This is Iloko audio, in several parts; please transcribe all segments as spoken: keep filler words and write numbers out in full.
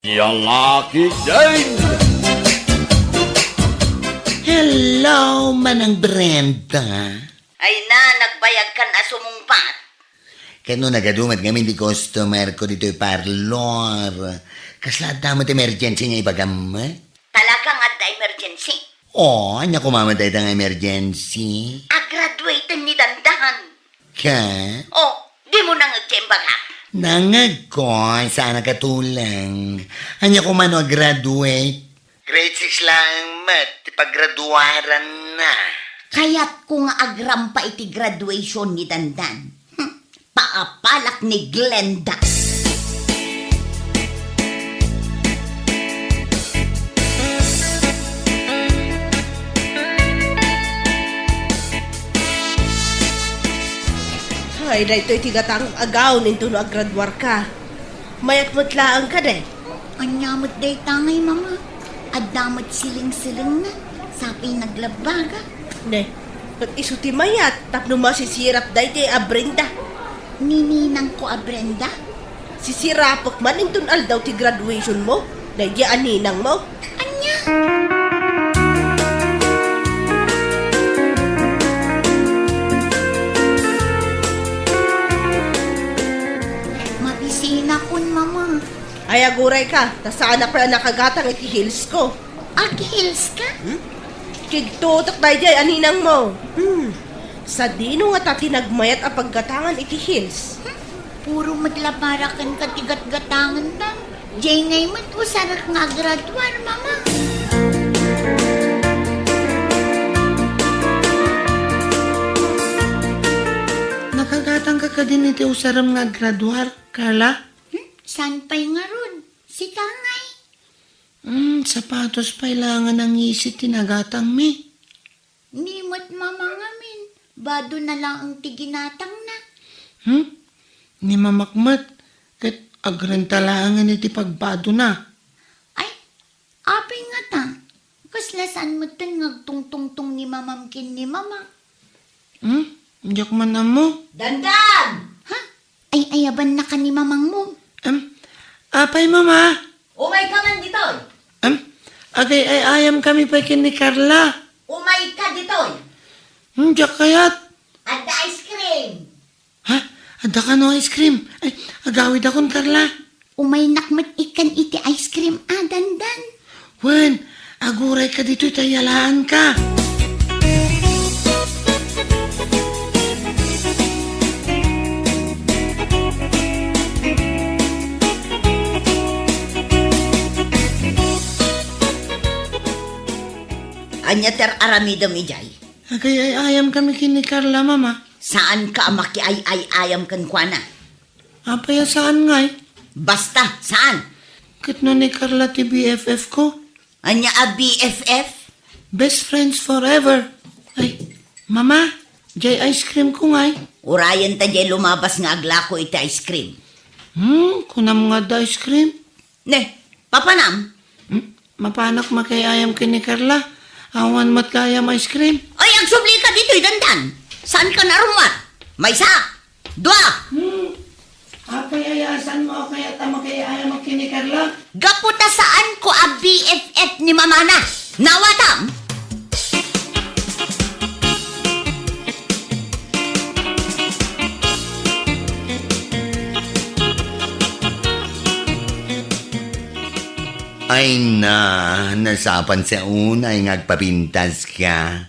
Lalaki din! Hello, Manang Brenda. Ay na, nagbayagkan a sumungbat. Ket no nagadu met ngamin ti customer ko ditoy parlor, kasla adda met emergency nga ibagam met? Talagang adda emergency? O, ania koma met dayta nga emergency? Agraduaten ni Dandan. Ka? O, dimo nangeg ti imbagak? Nangegko, saan a katuleng. Ania koma no a-graduate? Grade six laeng met ti paggraduaranna. Kayatko nga agrampa iti graduation ni Dandan. Hmm, paapalak ni Glenda. Ay, daytoy ti gatang a gown intono agraduarka. Mayat met laeng kadi. Ania met dayta ngay, Mama? Adda met siling-silingna. Sapay naglabbaga. Ne, ket isu ti mayat tapno masisirap daytoy a Brenda. Ni ninangko a Brenda? Sisirapek man inton aldaw ti graduation mo, daydi a ninang mo. Ania? Mabisinakon, Mama. Ay, agurayka, ta saanak pay a nakagatang iti heels ko. Ag-heels ka? Hmm? Kigtutok daydiay a ninang mo. Hmm. Sadino ngata ti nagmayat a paggatangan iti heels? Hmm? Puro met labaraken ka ti gatgatangen, Ma'am. Jay ngay met usarek nga agraduar, Mama. Nakagatang ka kadin iti usarem nga agraduar, Carla? Hmm? Saan pay ngarud? Sika ngay? Hmm, sapatos pay laeng a nangisit ti nagatangmi. Ni met Mama ngamin, bado na laeng ti ginatangna. Hmm? Ni Mamak met, ket agrenta laengen iti pagbadona. Ay, apay ngata? Kasla saan metten nga agtungtungtong ni Mamam ken ni Mama? Hmm? Diak man ammo. Dandan! Ha? Ay-ayabanna ka ni Mamangmo? Em, apay, Mama? Umayka man ditoy. Em, agay-ay-ayamkami pay ken ni Carla. Umayka ditoy. Hmm, diak kayat. Adda ice cream. Ha? Adda kano ice cream? Ay, agawidakon, Carla. Umaynak met ikkan iti ice cream a, Dandan. Wen, agurayka ditoy ta iyalaanka. Ania ti ar-aramidem idiay? Agay-ay-ayamkami ken ni Carla, Mama. Saanka a makiay-ay-ayam kenkuana. Apay a saan ngay? Basta, saan? Ket no ni Carla ti B F F ko? Ania a B F F? Best friends forever. Ay, Mama, jay ice cream ko ngay. Urayen ta jay lumabas nga aglako iti ice cream. Hmm, kunam nga adda ice cream? Ne, papanam? Hmm? Mapanak makiay-ayam ken ni Carla. Awan met gayam ice cream. Ay, agsublika ditoy, Dandan. Saanka a rummuar? Maysa, dua. Hmm. Apay a saanmo a kayat a makiay-ayam ken ni Carla? Gapu ta saanko a B F F ni Mamana. Nawatam? Ay na, nasapan sa unay nga agpapintaska.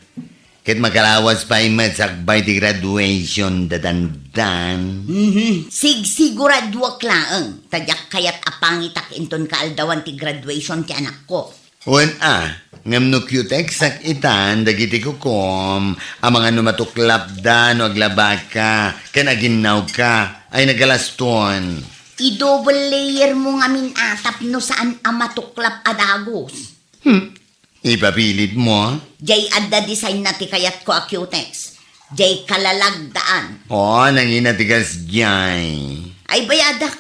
Ket makalawas pay met sakbay ti graduation da Dandan. Mhm. Sigsiguraduak laeng, ta diak kayat a pangitak inton kaaldawan ti graduation ti anakko. Wen a, ngem no cute-exak itan dagiti kukom, amangan no matuklapda no aglabaka ken aginnawka, ay nagalaston. I-double layer mo ngamin a tapno saan a matuklap a dagus. Hmm, ipapilit mo? Jay adda design na ti kayatko a cutex. Jay kalalagdaan. O, nangina ti kas jay. Ay bayadak,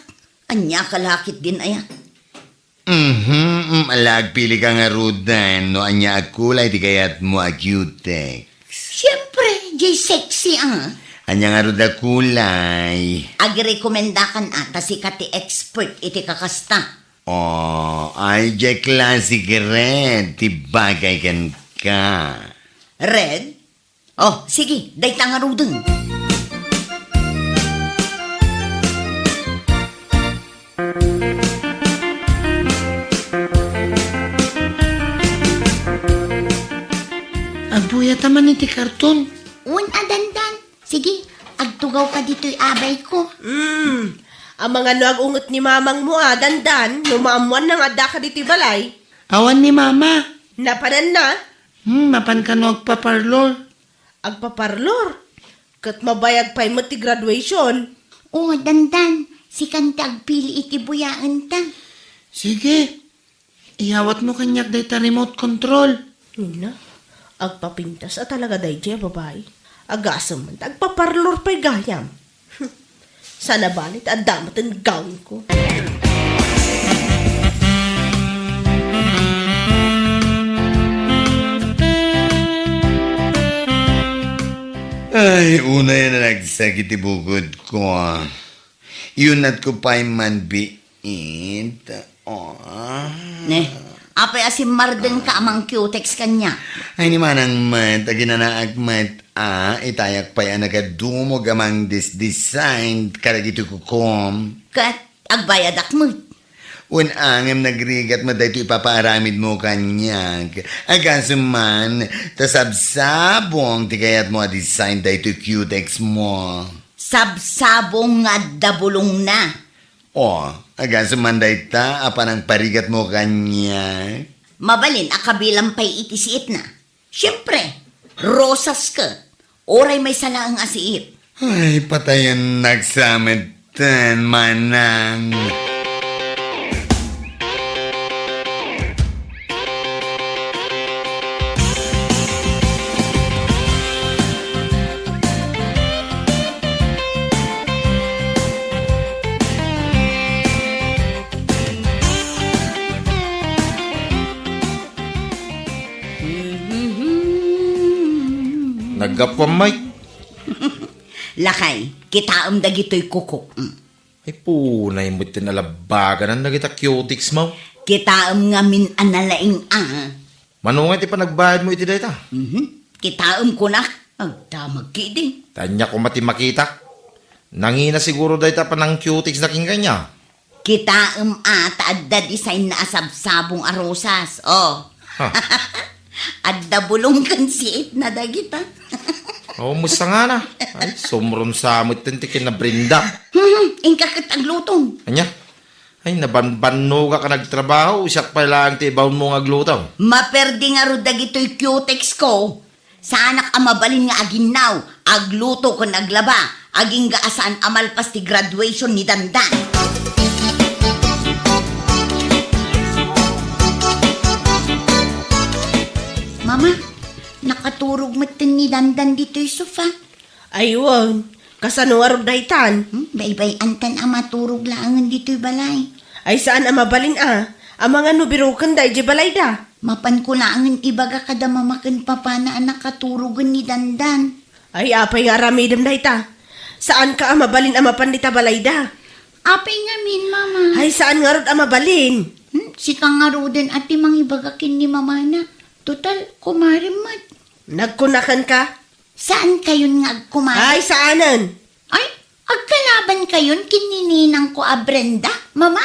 ania ka lakit din aya? Mhm, mm, ala, agpili ka ngaruden no ania a kulay ti kayatmo a cutex. Siempre, jay sexy, ah. Ania ngarud a kulay? Agirekomendakan, ah, ta sika ti expert iti kakasta. Oh, ay, diay klase ket red ti bagay kenka. Red? Oh, sige, dayta ngaruden. Agbuyata man iti karton. Wen a, Dandan. Sige, agtugawka ditoy abayko. Mm. Amangan no agunget ni mamangmo a, Dandan, no maammoanna nga addaka ditoy balay. Awan ni Mama. Napananna? Hmm, mapan kano agpaparlor. Agpaparlor? Ket mabayag pay met ti graduation. O, Dandan, sikan ti agpili iti buyaenta. Sige. Iyawatmo kaniak dayta remote control. Nina, agpapintas a talaga daydiay a babai. Agasem man ta agpaparlor pay gayam. Saan a bale ta adda met ti gawianko. Ay, unay a nagsakit ti bukodko. Iyunatko pay man bi- It, oh. Ne, apay a simmardengka a mangcutex kaniak? Ay, ni manang met, aginanaak met, a, itayak pay a nagadumog a mangdisdesign kadagiti kukom. Ket agbayadak met. Wen a, ngem nagrigat met daytoy ipapaaramidmo kaniak. Agasem man, ta sabsabong ti kayatmo a design daytoy cutex mo. Sabsabong nga adda bulongna. O, agasem man dayta a panangparigatmo kaniak? Mabalin a kabilang pay iti siitna. Siempre, rosas ket, uray maysa laeng a siit. Ay, patayennak sa metten, manang. Naggapuam, Mike. Lakay, kitaem dagitoy kukok. Mm. Ay, punay met ti nalabaganan dagita cutex mo. Kitaem ngamin a nalaing a. Mano nga ti panagbayadmo iti dayta? Mhm. Kitaem kunak, agdamag kidi. Ania koma ti makitak? Nangina siguro dayta panang-cutex na ken kaniak. Kitaem a ta adda design na a sabsabong a rosas. Oh. Ha. Adda bulong ken siit na dagita. Oh, musta nga na. Ay, sumrunsa met ti kinabrenda. Hmm, inka ket aglutom. Ania? Ay, nabanbannogak a nagtrabaho, siak pay laeng ti ibaonmo nga agluto. Maperdi ngarud dagitoy cutex ko. Saanak a mabalin nga aginnaw, agluto ken aglaba, agingga a saan a malpas ti graduation ni Dandan. Mama, nakaturog metten ni Dandan ditoy sofa. Ay wen, kasano ngarud daytan? Hmm, baybay-antan a maturog laengen ditoy balay. Ay saan a mabalin a, amangan no birokenda idiay balayda. Mapanko laengen ibaga kada mama ken papana a nakaturogen ni Dandan. Ay apay nga aramidem dayta? Saanka a mabalin a mapan dita balayda. Apay ngamin, mama? Ay saan ngarud a mabalin? Hmm, sika ngaruden a ti mangibaga ken ni mamana. Total, kumarem met. Nagkunakenka? Saankayon nga agkuman? Ay, saanen. Ay, agkalabankayon ken ni ninangko a Brenda, Mama?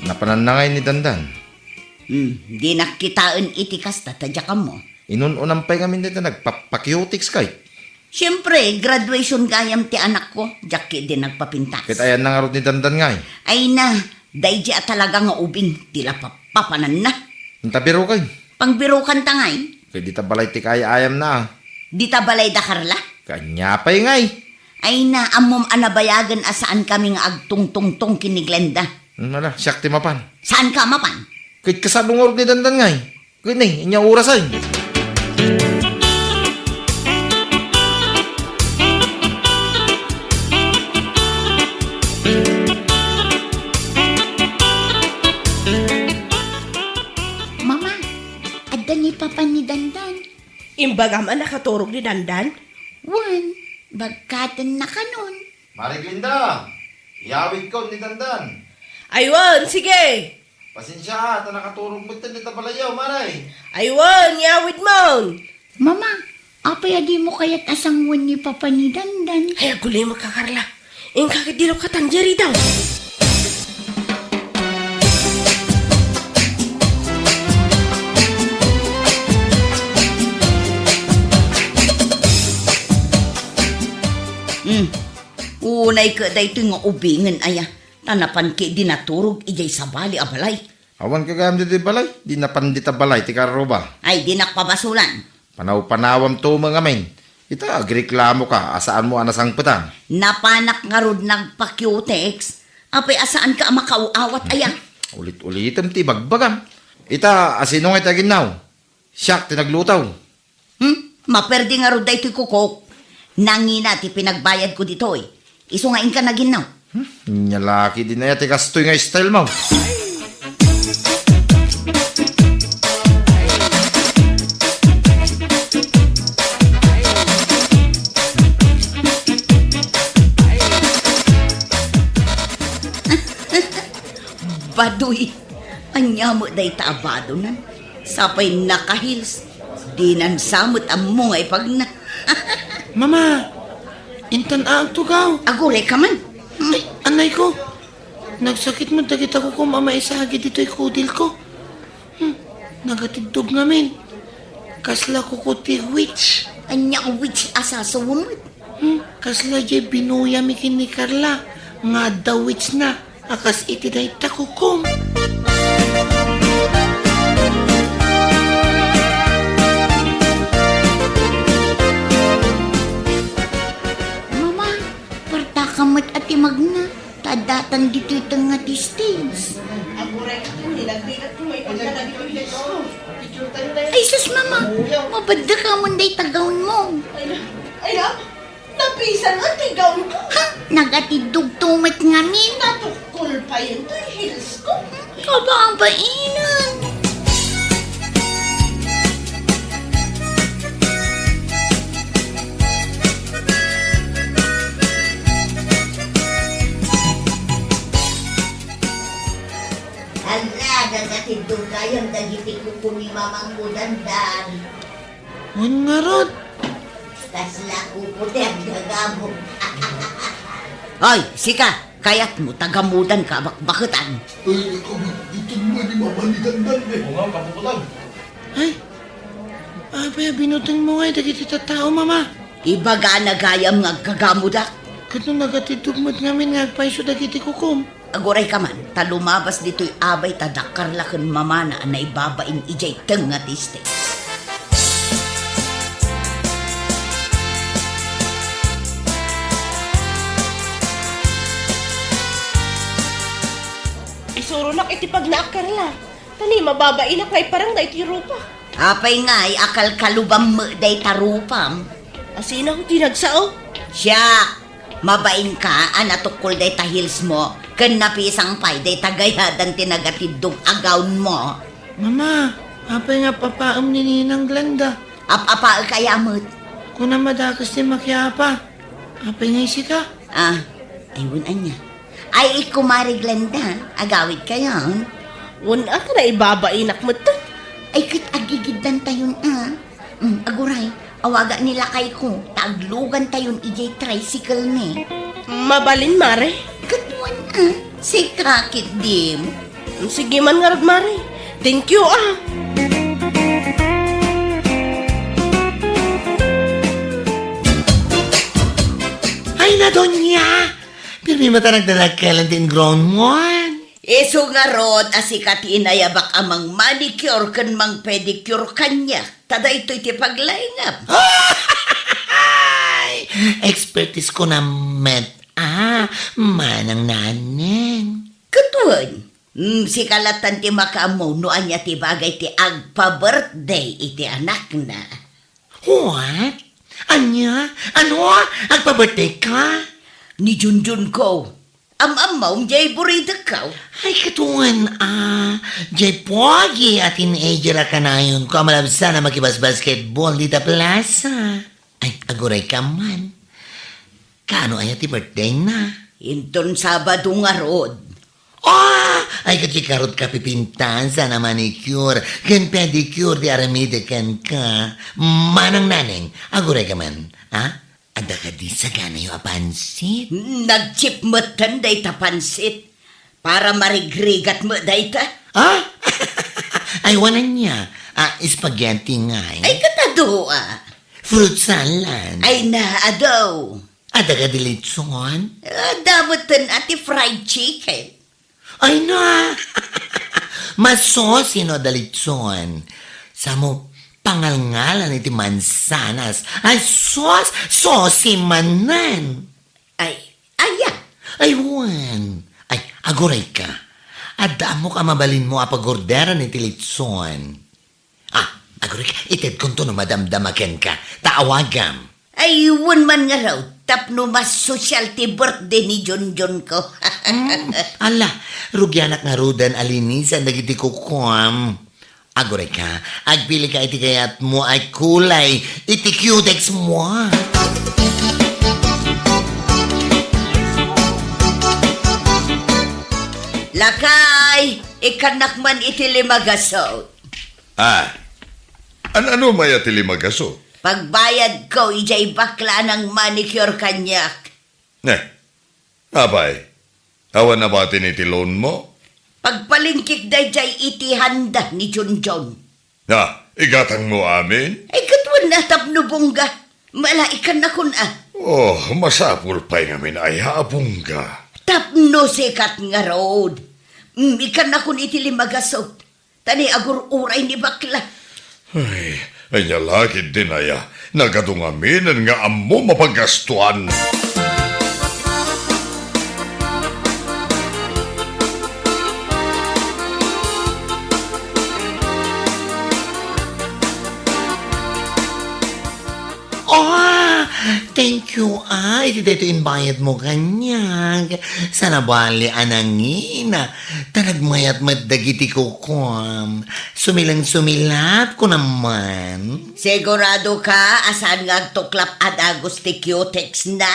Napananna ngay ni Dandan? Hmm, dinak kitaen iti kasta ta diak ammo. Inun-unam pay ngamin dayta nagpappa-cutex kay. Siempre, graduation gayam ti anakko, diak ketdi nagpapintas. Ket ayanna ngarud ni Dandan ngay? Ay na, daydi a talaga nga ubing ti la papapananna. Anta birokay? Pangbirokanta ngay? Ket dita balay ti kaay-ayamna a. Dita balayda Carla? Ket ania pay ngay? Ay na, ammom a nabayagen a saankami nga agtungtungtong ken ni Glenda. Hmm, ala, siak ti mapan. Saanka a mapan? Ket kasano ngarud ni Dandan ngay? Ket ni, ania orasen? Mama, adda ni Dandan. Imbagam a nakaturog ni Dandan? Wen, bagkaten nakanon. Mare Glinda, iyawidkon ni Dandan. Ay wen, sige. Pasensia, ta nakaturog metten dita balayyo, Mare. Ay wen, iyawidmon. Mama, apay a dimo kayat a sanguen ni Papa ni Dandan? Ay, agulimek ka, Carla. Inka ket di lukatan, Jerry daw. Hmm. Unay ket daytoy nga ubingen aya, ta napan ket di naturog idiay sabali a balay. Awan ka gayam ditoy balay, di napan dita balay ti karruba. Ay, dinak pabasolan. Panaw-panawam to met ngamin. Ita, agreklamo ka, a saanmo a nasangpetan. Napanak ngarud nagpa-cutex. Apay a saanka a makaaw-awat aya? Ulit-ulitem ti ibagbagam. Ita, asino ngay ti aginnaw? Siak ti nagluto. Hmm? Maperdi ngarud daytoy kukok. Nangina ti pinagbayadko ditoy. Isu nga inka naginnaw. Hmm? Nia la ketdin aya ti kastoy nga style mo. Badoy! Ania met dayta a badonan? Sapay naka-heels. Dinan sa met ammo nga ipagna. Mama, intan a agtugaw. Aguray ka man. Hmm. Ay, anay ko. Nagsakit met dagita kukom a maisagi ditoy kudilko. Hmm, nagatiddog ngamin. Kasla kuko ti witch. Ania a witch a sasawen met? Hmm, kasla diay binuyami ken ni Carla nga adda witch na a kas iti dayta kukom. Mama, partaka met a ti magna. Ta addatan ditoy tengnga ti stage. Aguray ka ken ni, nagbigat ko, may pagkana ditoy hilsko. Ay, sus, Mama! Mabadda ka man dayta gownmo. Ay, na, ay, na, napisan nga ti gownko. Ha? Nagatiddog to met ngamin. Natukkol payen toy hilsko. Kababainan. Hala, nagatiddog gayam dagiti kuko ni Mamangko Dandan. Wen ngarud. Kasla kuko ti aggagamok. Oy, sika, kayatmo ta gamudanka a bakbaketan? Ay, nakabubuton mo ni Mama ni Dandan, eh. Oo nga, kabubuton. Ay, apay a binutenmo ngay dagiti tattao, Mama? Ibagana gayam nga aggagamodak. Ket no nagatiddog met ngamin nga agpayso dagiti kukom? Aguray ka man, ta lumabas ditoy abay ta dakkarla ken mamana a naibabain idiay tengnga ti stage. Isuronak iti pagnaak, Carla. Ta ni mababainak nga iparang daytoy rupa. Apay ngay a kalkalubam met dayta rupam? Asino ti nagsao? Siak! Mabainka a natukkol dayta heels mo, ken napisang pay dayta gayadan ti nagatiddog a gown mo. Mama, apay nga appapaem ni Ninang Glenda? Ap-apaek aya met? Kunam a dakes ti makiapa. Apay ngay sika? Ah, ay, wen ania? Ay, kumare Glenda, agawidkayon? Wen a, ta naibabainak met. Ay, ket agigiddantayon a. Mm, aguray, awaga ni lakayko, ta aglugantayon idiay tricycle mi. Mabalin, mare? Ket wen a, sika ketdin. Sige man ngarud, mare. Thank you, ah. Ay, na, Doña! Pirmi met a nagdadakkelan ti ingrown mo, ah. Isu ngarud a sika ti inayabak a mang-manicure ken mang-pedicure kaniak. Ta daytoy ti paglaingam. Ay! Expertise ko na met, ah, manang Naneng. Ket wen, mm, sika lattan ti makaammo no ania ti bagay ti agpa-birthday iti anakna. What? Ania? Ano? Agpa-birthday ka? Ni Junjun ko. Am-ammom jay buridekko. Ay, ket wen, a, jay pogi a teenager a kanayonko a malabsan a makibasbasketball iti plaza. Ay, agurayka man. Kaano aya ti birthday na? Inton Sabado ngarud. Ah! Ay, ket ti karot ka pipintasan a manicure ken pedicure ti aramidek kenka. Manang Naneng, agurayka man, a? Adda kadi saganayo a pansit? Nagchip metten dayta pansit. Para marigrigat met dayta. Ah? Ay, wen ania? Ah, spaghetti ngay? Ay, ket adu, a. Fruit salad? Ay, na, adu. Adda kadi litson? Adda metten a ti fried chicken. Ay, na! Masosi no adda litson. Samo, pangalngalan iti mansanas. Ay, sus! Sosi manen! Ay, aya? Ay, wen. Ay, agurayka. Adda ammok a mabalinmo a pagorderan iti litson. Ah, agurayka, itedkonto no madamdama kenka. Ta awagam. Ay, wen man ngarud, tapno mas sosyal ti birthday ni Junjunko. Hmm, ala, rugianak ngaruden a linisan dagiti kukuam. Agurayka, agpilika iti kayatmo a kulay iti cutex mo. Lakay, ikkannak man iti lima gasut. Ah, an-ano maya ti lima gasut? Pagbayadko idiay bakla a nang-manicure kaniak. Ne, apay, awan nabatin iti loanmo? Pagpalengkek daydiay iti handa ni Junjun. Na, igatangmo amin? Ay, ket wen a tapno bongga. Malaikannakon a. Oh, masapul pay ngamin aya a bongga. Tapno sikat ngarud. Mm, ikannakon iti lima gasut. Ta ni agur-uray ni bakla. Ay, ania la ketdin aya, nagadu ngaminen nga ammom a paggastuan. Oh, thank you, ah. Iti daytoy imbayadmo kaniak. Sana bali a nangina. Ta nagmayat met dagiti kukuam. Sumileng-sumilap ko naman. Sigurado ka a saan nga agtuklap a dagus ti cutex na?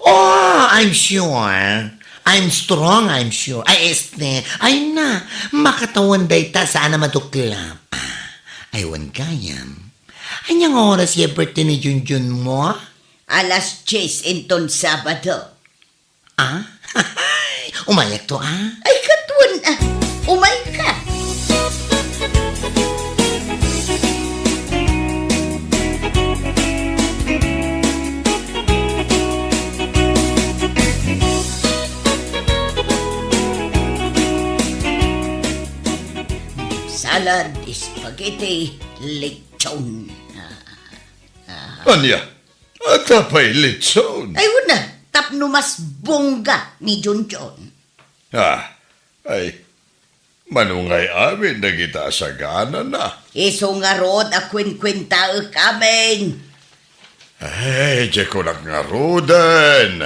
Oh, I'm sure. I'm strong, I'm sure. Ay, este. Ay na. Makatawen dayta saan a matuklap. Ah, ay, wen gayam. Ania nga oras ya birthday ni Junjun mo? Alas dies inton Sabado. Ah? Umayakto, ah? Ay, ket wen, ah. Umayka. Salad, spaghetti, lechon. Ah, ah. Ania? Adda pay lechon? Ay, wen a, tapno mas bongga ni Junjun. Ah, ay, mano ngay amin dagita a saganana? Isu ngarud a kuenkuentaek amin. Ay, diay kunak ngaruden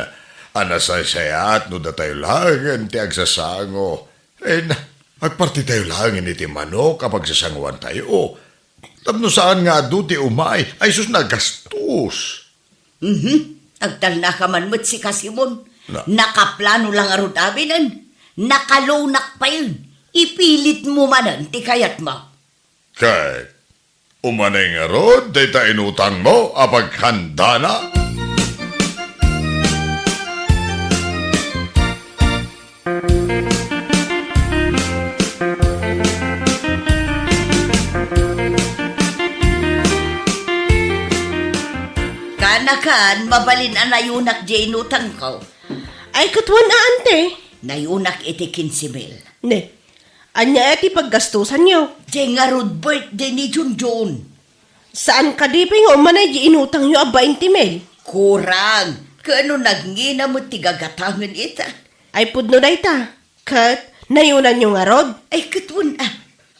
a nasaysayaat no datayo laengen ti agsasango. Ay, na, agpartitayo laengen iti manok a pagsasangoantayo. Tapno saan nga adu ti umay, ay sus, nagastos. Mhm. Agtalnaka man met sika, Simon. Na. Nakaplano la ngarud aminen. Nakalunak payen. Ipilitmo manen ti kayatmo. Ket, umanay ngarud dayta inutangmo a paghandana? Kaanakan, mabalin a nayunak diay inutangko. Ay, ket wen a, ante? Nayunak iti kinse mil. Ne, ania ti paggastosanyo? Diay ngarud birthday ni Junjun. Saan kadi pay nga umanay diay inutangyo a bainte mil? Kurang. Ket no nagngina met ti gagatangen ita. Ay pudno dayta. Ket nayunanyo ngarud? Ay, ket wen a.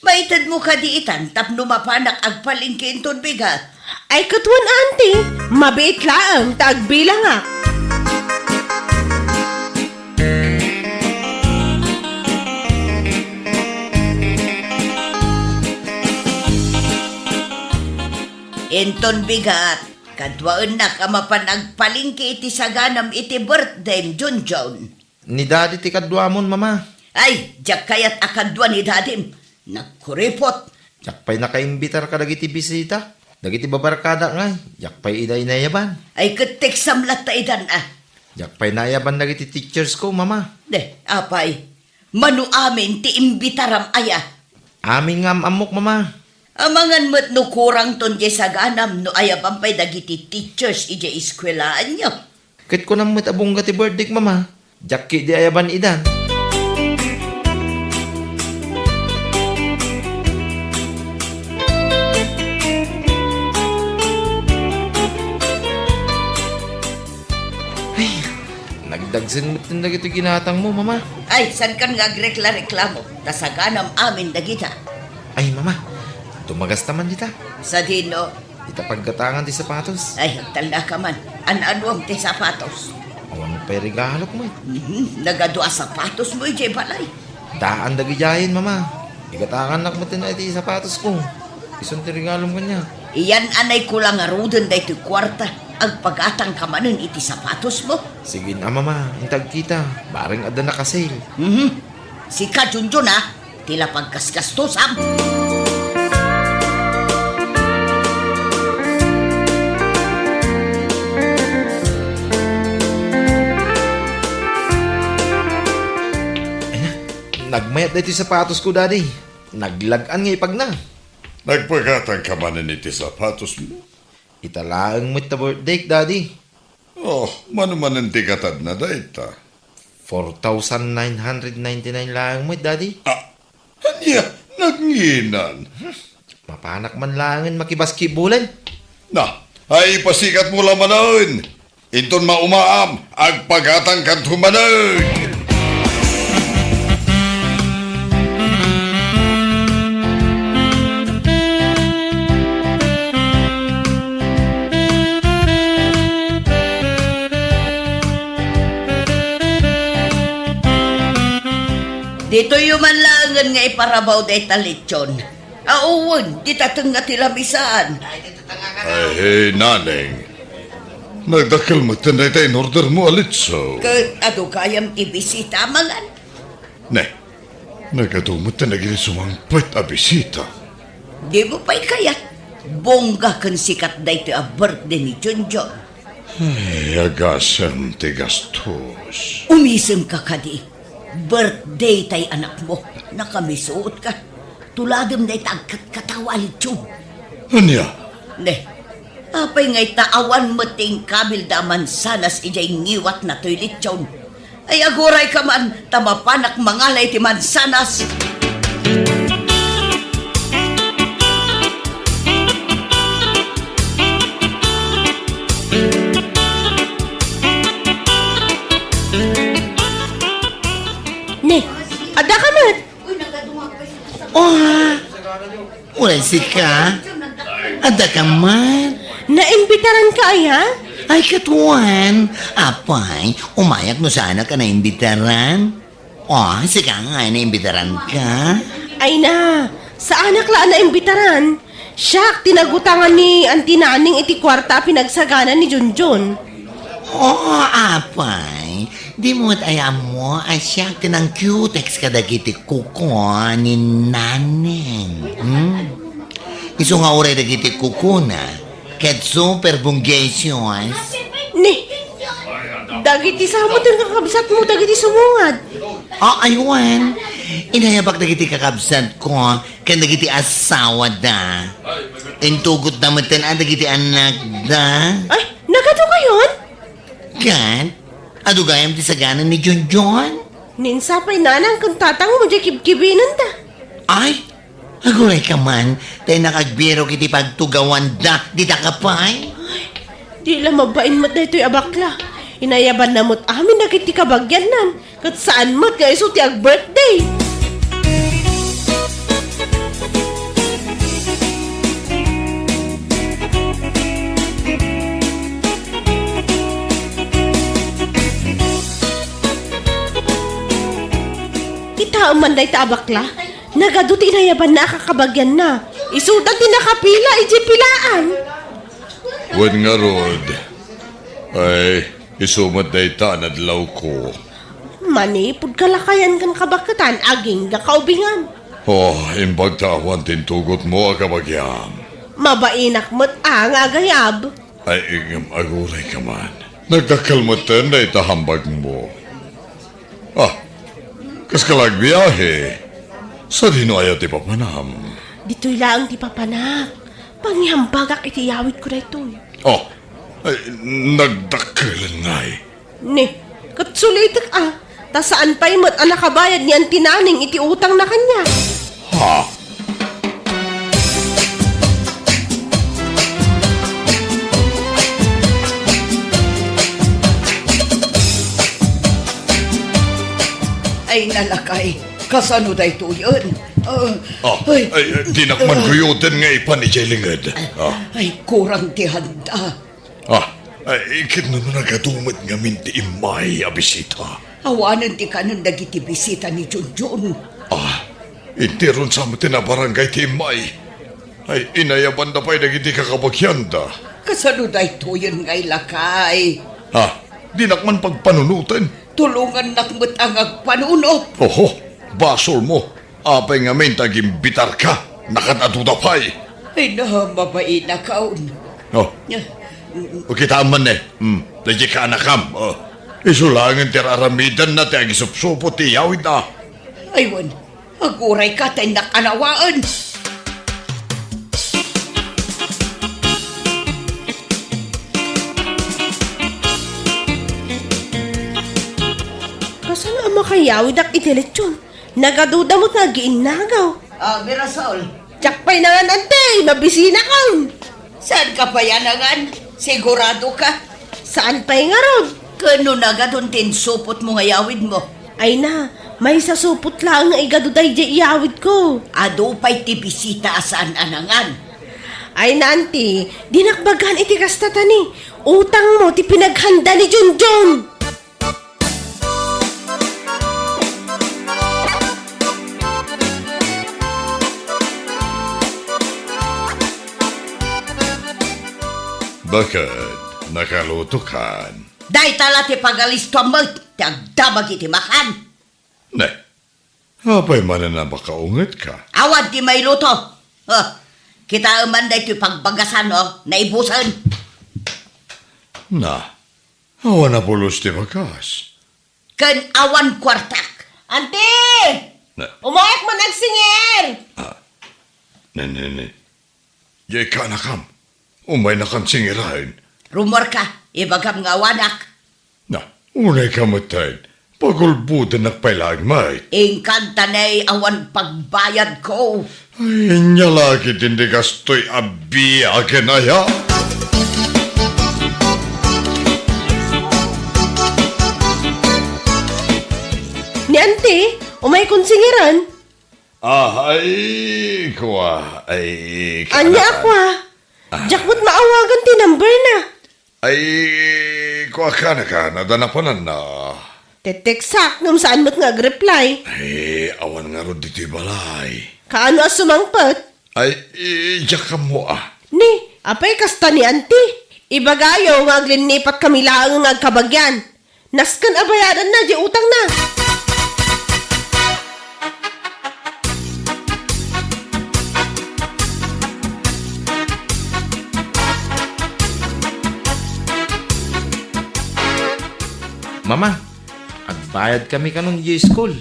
Maitedmo kadi itan tapno mapanak agpalengke inton bigat? Ay, ket wen a, anti. Mabiit laeng ta agbilangak. Inton bigat, kaduaennak a mapan agpalengke iti saganam iti birthdayem, Junjun. Ni Daddy ti kaduamon, Mama. Ay, diak kayat a kadua ni Dadim. Nagkuripot. Diak pay nakaimbitar kadagiti bisita. Dagiti babarkadak ngay, diak pay ida inayaban. Ay, ket teksam latta idan, a. Diak pay naayaban dagiti teachers ko, Mama. De, apay. Mano amin ti imbitaram aya? Amin nga am-ammok, Mama. Amangan met no kurangton diay saganam no ayaban pay dagiti teachers idiay eskuelaanyo. Ket kunam met a bungga ti birthdayk, Mama. Diak ketdi ayaban idan. Ay, nagdagsen met dagiti ginatangmo, Mama. Ay, saankan nga agrekla-reklamo, ta saganam amin dagita. Ay, Mama, tumagasta man dita. Sadino? Ita paggatangan ti sapatos. Ay, agtalnaka man. An-anuam ti sapatos? Awan pay regalok met. Mhm, nagadu a sapatosmo idiay balay. Daan dagidiayen, Mama. Igatangannak met iti sapatosko. Isun ti regalom kaniak. Iyan-anayko la ngaruden daytoy kuarta. Agpagatangka manen iti sapatosmo. Sige na, Mama. Intag kita. Bareng adda nakasale. Mhm. Sika, Junjun, a. Ti la paggasgastosam. Ay na, nagmayat daytoy sapatosko, Daddy. Naglag-an nga ipagna. Nagpagatangka manen iti sapatosmo? Ita laeng met ta birthdayk, Daddy. Oh, mano manen ti katadna dayta? Four thousand nine hundred ninety-nine laeng met, Daddy. Ah, ania, nagnginan. Mapanak man laengen makibasketballen. Na, ay ipasikatmo la manen. Inton maumaam, agpagatangkanto manen. Ditoyyo man laengen nga iparabaw dayta lechon. Awan, dita tengnga ti lamisaan. Ay, naneng. Nagdakkel metten dayta in-ordermo a lechon. Ket adu gayam ti bisita, amangan. Ne, nagadu met dagiti sumangpet a bisita. Dimo pay kayat? Bongga ken sikat daytoy a birthday ni Junjun. Ay, agasem ti gastos. Umisemka kadi. Birthday tay anakmo. Nakamisuotka. Tuladem dayta agkatkatawa a lechon. Ania? Ne, apay ngay ta awan met ti inkabilda a mansanas idiay ngiwatna toy lechon? Ay, agurayka man, ta mapanak mangala iti mansanas. Ne, adda ka met? Oh, uray sika? Adda ka man? Naimbitaran ka aya? Ay, katuan. Apay, umayak no saanak a naimbitaran. Oh, sika nga ay naimbitaran ka? Ay na, saanak la a naimbitaran. Siak ti nagutangan ni Auntie Naning iti kuarta a pinagsagana ni Junjun. Oo, apay. Dimo met aya ammo a siak ti nangkiutex kadagiti kuko ni Naning. Hmm? Isu nga uray dagiti kukona, ket super bonggacious. Ni, dagiti sa met ti kakabsatmo dagiti sumungad. Ah, aywan. Inayabak dagiti kakabsatko ken dagiti asawada. Intugotda metten a dagiti anakda. Ay, nagadu kayon? Ket, adu gayam ti sagana ni Junjun? Ni insa pay nanang ken tatangmo diay kibkibinenda. Ay, agurayka man, ta innak agbirok iti pagtugawanda, dita ka pay? Ay, di la mabain met daytoy a bakla. Inayabanna met amin dagiti kabagiannan. Ket saan met nga isu ti ag-birthday. Kitaem man dayta a bakla, nagadu ti inayabanna a kakabagianna. Isuda ti nakapila idiay pilaan. Wen ngarud, ay, isu met dayta a nadlawko. Manipud kalakayan ken kabaketan, agingga kaubingan. Oh, imbag ta awan ti intugotmo a kabagiam. Mabainak met a nga agayab. Ay, ngem agurayka man. Nagdakkel metten dayta hambagmo. Ah, kaska la agbiahe? Sadino aya ti papanam? Ditoy laeng ti papanak. Pangihambagak iti yawidko daytoy. Oh, ay, nagdakkelen ngay. Ni, ket sulitek a, ta saan pay met a nakabayad ni Auntie Naning iti utangna kaniak. Ha? Ay, nalakay. Kasano daytoyen? Ah, Ah, ay, ay, ay, dinak man ah, guyoden nga ipan idiay linged. Ah. Ay, kurang ti handa. Ah, ay, ket no nagadu met ngamin ti immay a bisita? Awanen ti kanen dagiti bisita ni Junjun. Ah, interon sa met ti nabarangay ti immay. Ay, inayabanda pay dagiti kakabagianda. Kasano daytoyen nga ilakay? Ah, dinak man pagpanunoten. Tulongannak met a nga agpanunot. Oho, basolmo. Apay ngamin ta agimbitarka? Nakat-aduda pay. Ay, na, mabainakon. Oh. Eh, O, kitaem man ne. Hmm, daydi kaanakam. Oh. Isu laengen ti ar-aramidenna ti agisupsupot ti iyawidna. Ay, wen, agurayka ta innak a nawaen. Kasano a makayawidak iti lechon? Nagaduda met nga agiinnagaw. Ah, Mirasol. Diak pay nangan, Auntie, mabisinakon. Saanka pay a nangan? Sigurado ka? Saan pay ngarud? Ken no nagadun ti insupotmo nga yawidmo? Ay na, maysa supot laeng nga igadu daydiay iyawidko. Adu pay ti bisita a saan a nangan. Ay na, Auntie, dinak bagaan iti kasta ta ni utangmo ti pinaghanda ni Junjun. Baket, nakalutokan. Dayta la ti pagalistoam met ti agdamag iti makan. Ne, apay manen a makaungetka? Awan ti mailuto. Oh, kitaem man daytoy pagbagasan, oh, naibusen. Na, awan a pulos ti bagas. Ken awan kuartak. Auntie! Na. Umayek man agsingir! Ah, ne, ne, ne. Diay kaanakam. Umaynakan singiraen. Rummuarka, ibagam nga awanak. Na, unayka metten. Pagulbodennak pay laeng met. Inkan ta ne awan pagbayadko. Ay, ania la ketdi ti kastoy a biag ken aya? Ni Auntie, umaykon singiran. Ah, ay, kua, ay, ania a kua? Ah. Diak met maawagan ti number na. Ay, kua, kaanaka, adda napananna. Teteksak, ngem saan met nga agreply. Ay, awan ngarud ditoy balay. Kaano a sumangpet? Ay, i-, diak ammo, ah. Ni, apay kasta ni Auntie? Ibagayo nga aglinnipat kami laeng nga agkabagian. Nasken a bayadanna diay utangna. Mama, agbayadkami kanon idiay school.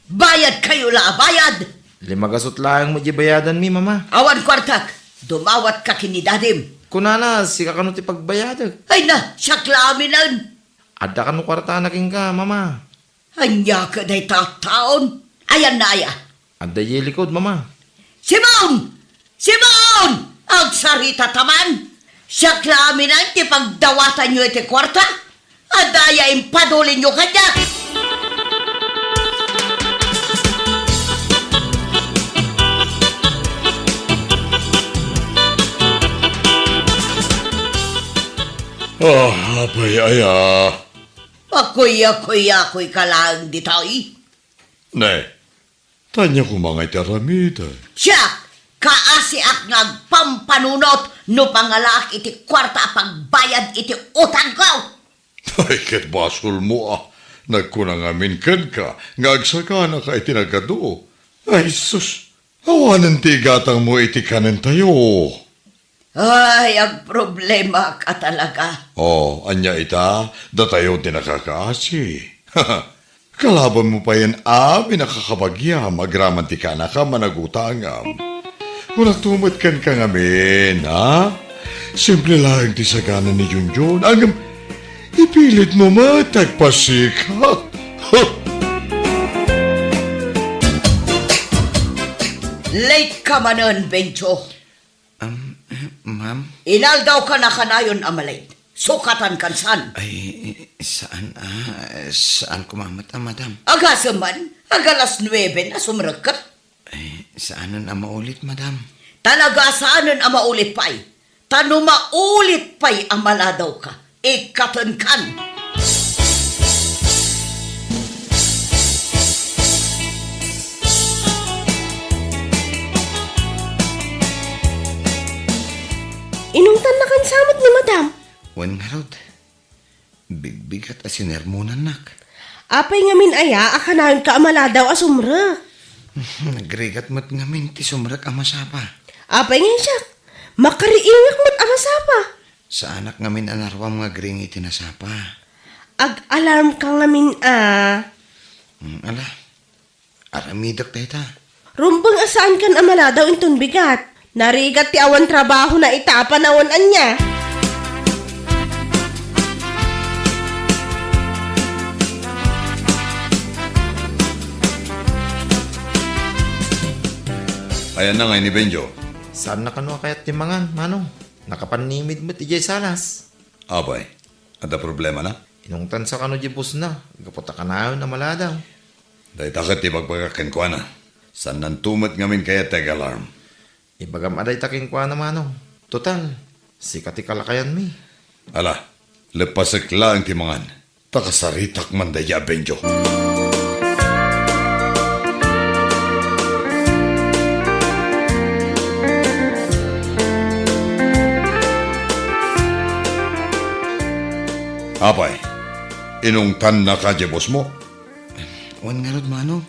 Bayadkayo la a bayad! Lima gasut laeng met diay bayadanmi, Mama. Awan kuartak. Dumawatka ken ni Dadim. Kunana, sika kano ti pagbayadek. Ay na, siak la aminen. Adda kano kuartana kenka, Mama? Ania kadi dayta a taon? Ayanna aya? Adda idiay likod, Mama. Simon! Simon! Agsarita ta man! Siak la aminen ti pagdawatanyo iti kuarta. Adda aya impadulinyo kaniak? Ah, apay aya? Akuya-kuyakoyka laeng ditoy. Ne, ania koma ngay ti aramidek? Siak, Kaasiak nga agpampanunot no pangalaak iti kuarta a pagbayad iti utangko. Ay, ket basolmo a. Nagkuna ngamin kenka nga agsaganaka iti nagadu. Ay, sus, awanen ti igatangmo iti kanentayo. Ay, agproblemaak a talaga. Oh, ania ita? Datayo ti nakakaasi. Kalabanmo payen amin a kakabagiam agraman ti kanaka managutangam. Kunak met kenka ngamin, ha? Simple laeng ti sagana ni Junjun. Ngem ipilitmo met ti agpasika. Late ka manen, Benjo. Um, ma'am? Inaldawka na kanayon a malate. Sukatan kan saan? Ay, saan, ah, saan ko mamat, ah, madam. Agasem man, agalas nuebe na sumrekka. Ay, saanen a maulit, madam. Talaga saanen a maulit pay. Ta no maulit pay a maladawka, ikkatenkan. Inungtan na kan samot ni madam. Wen ngarud, bigbigat a sinermonannak. Apay ngamin aya a kanayonka a maladaw a sumrek? Nagrigat met ngamin ti sumrek a masapa. Apay ngay siak, makariingak met a masapa. Saanak ngamin a naruam nga agring iti nasapa. Ag-alarm ka ngamin a. Hmm, ala, aramidek dayta. Rumbeng a saankan a maladaw inton bigat. Narigat ti awan trabahona ita a panawen ania. Ayanna ngay ni Benjo? Saanna kano a kayat ti mangan, Manong. Nakapannimid met idiay salas. Apay, adda problemana? Inungtansa kano diay bossna, gapu ta kanayon a maladaw. Dayta ket ti ibagbagak kenkuana. Saannanto met ngamin kayat ti ag-alarm. Ibagam a dayta kenkuana, Manong. Total, sika ti kalakayanmi. Ala, leppasek laeng ti mangan. Ta kasaritak man daydiay a Benjo. Apay, inungtannaka diay bossmo? Wen ngarud, Manong.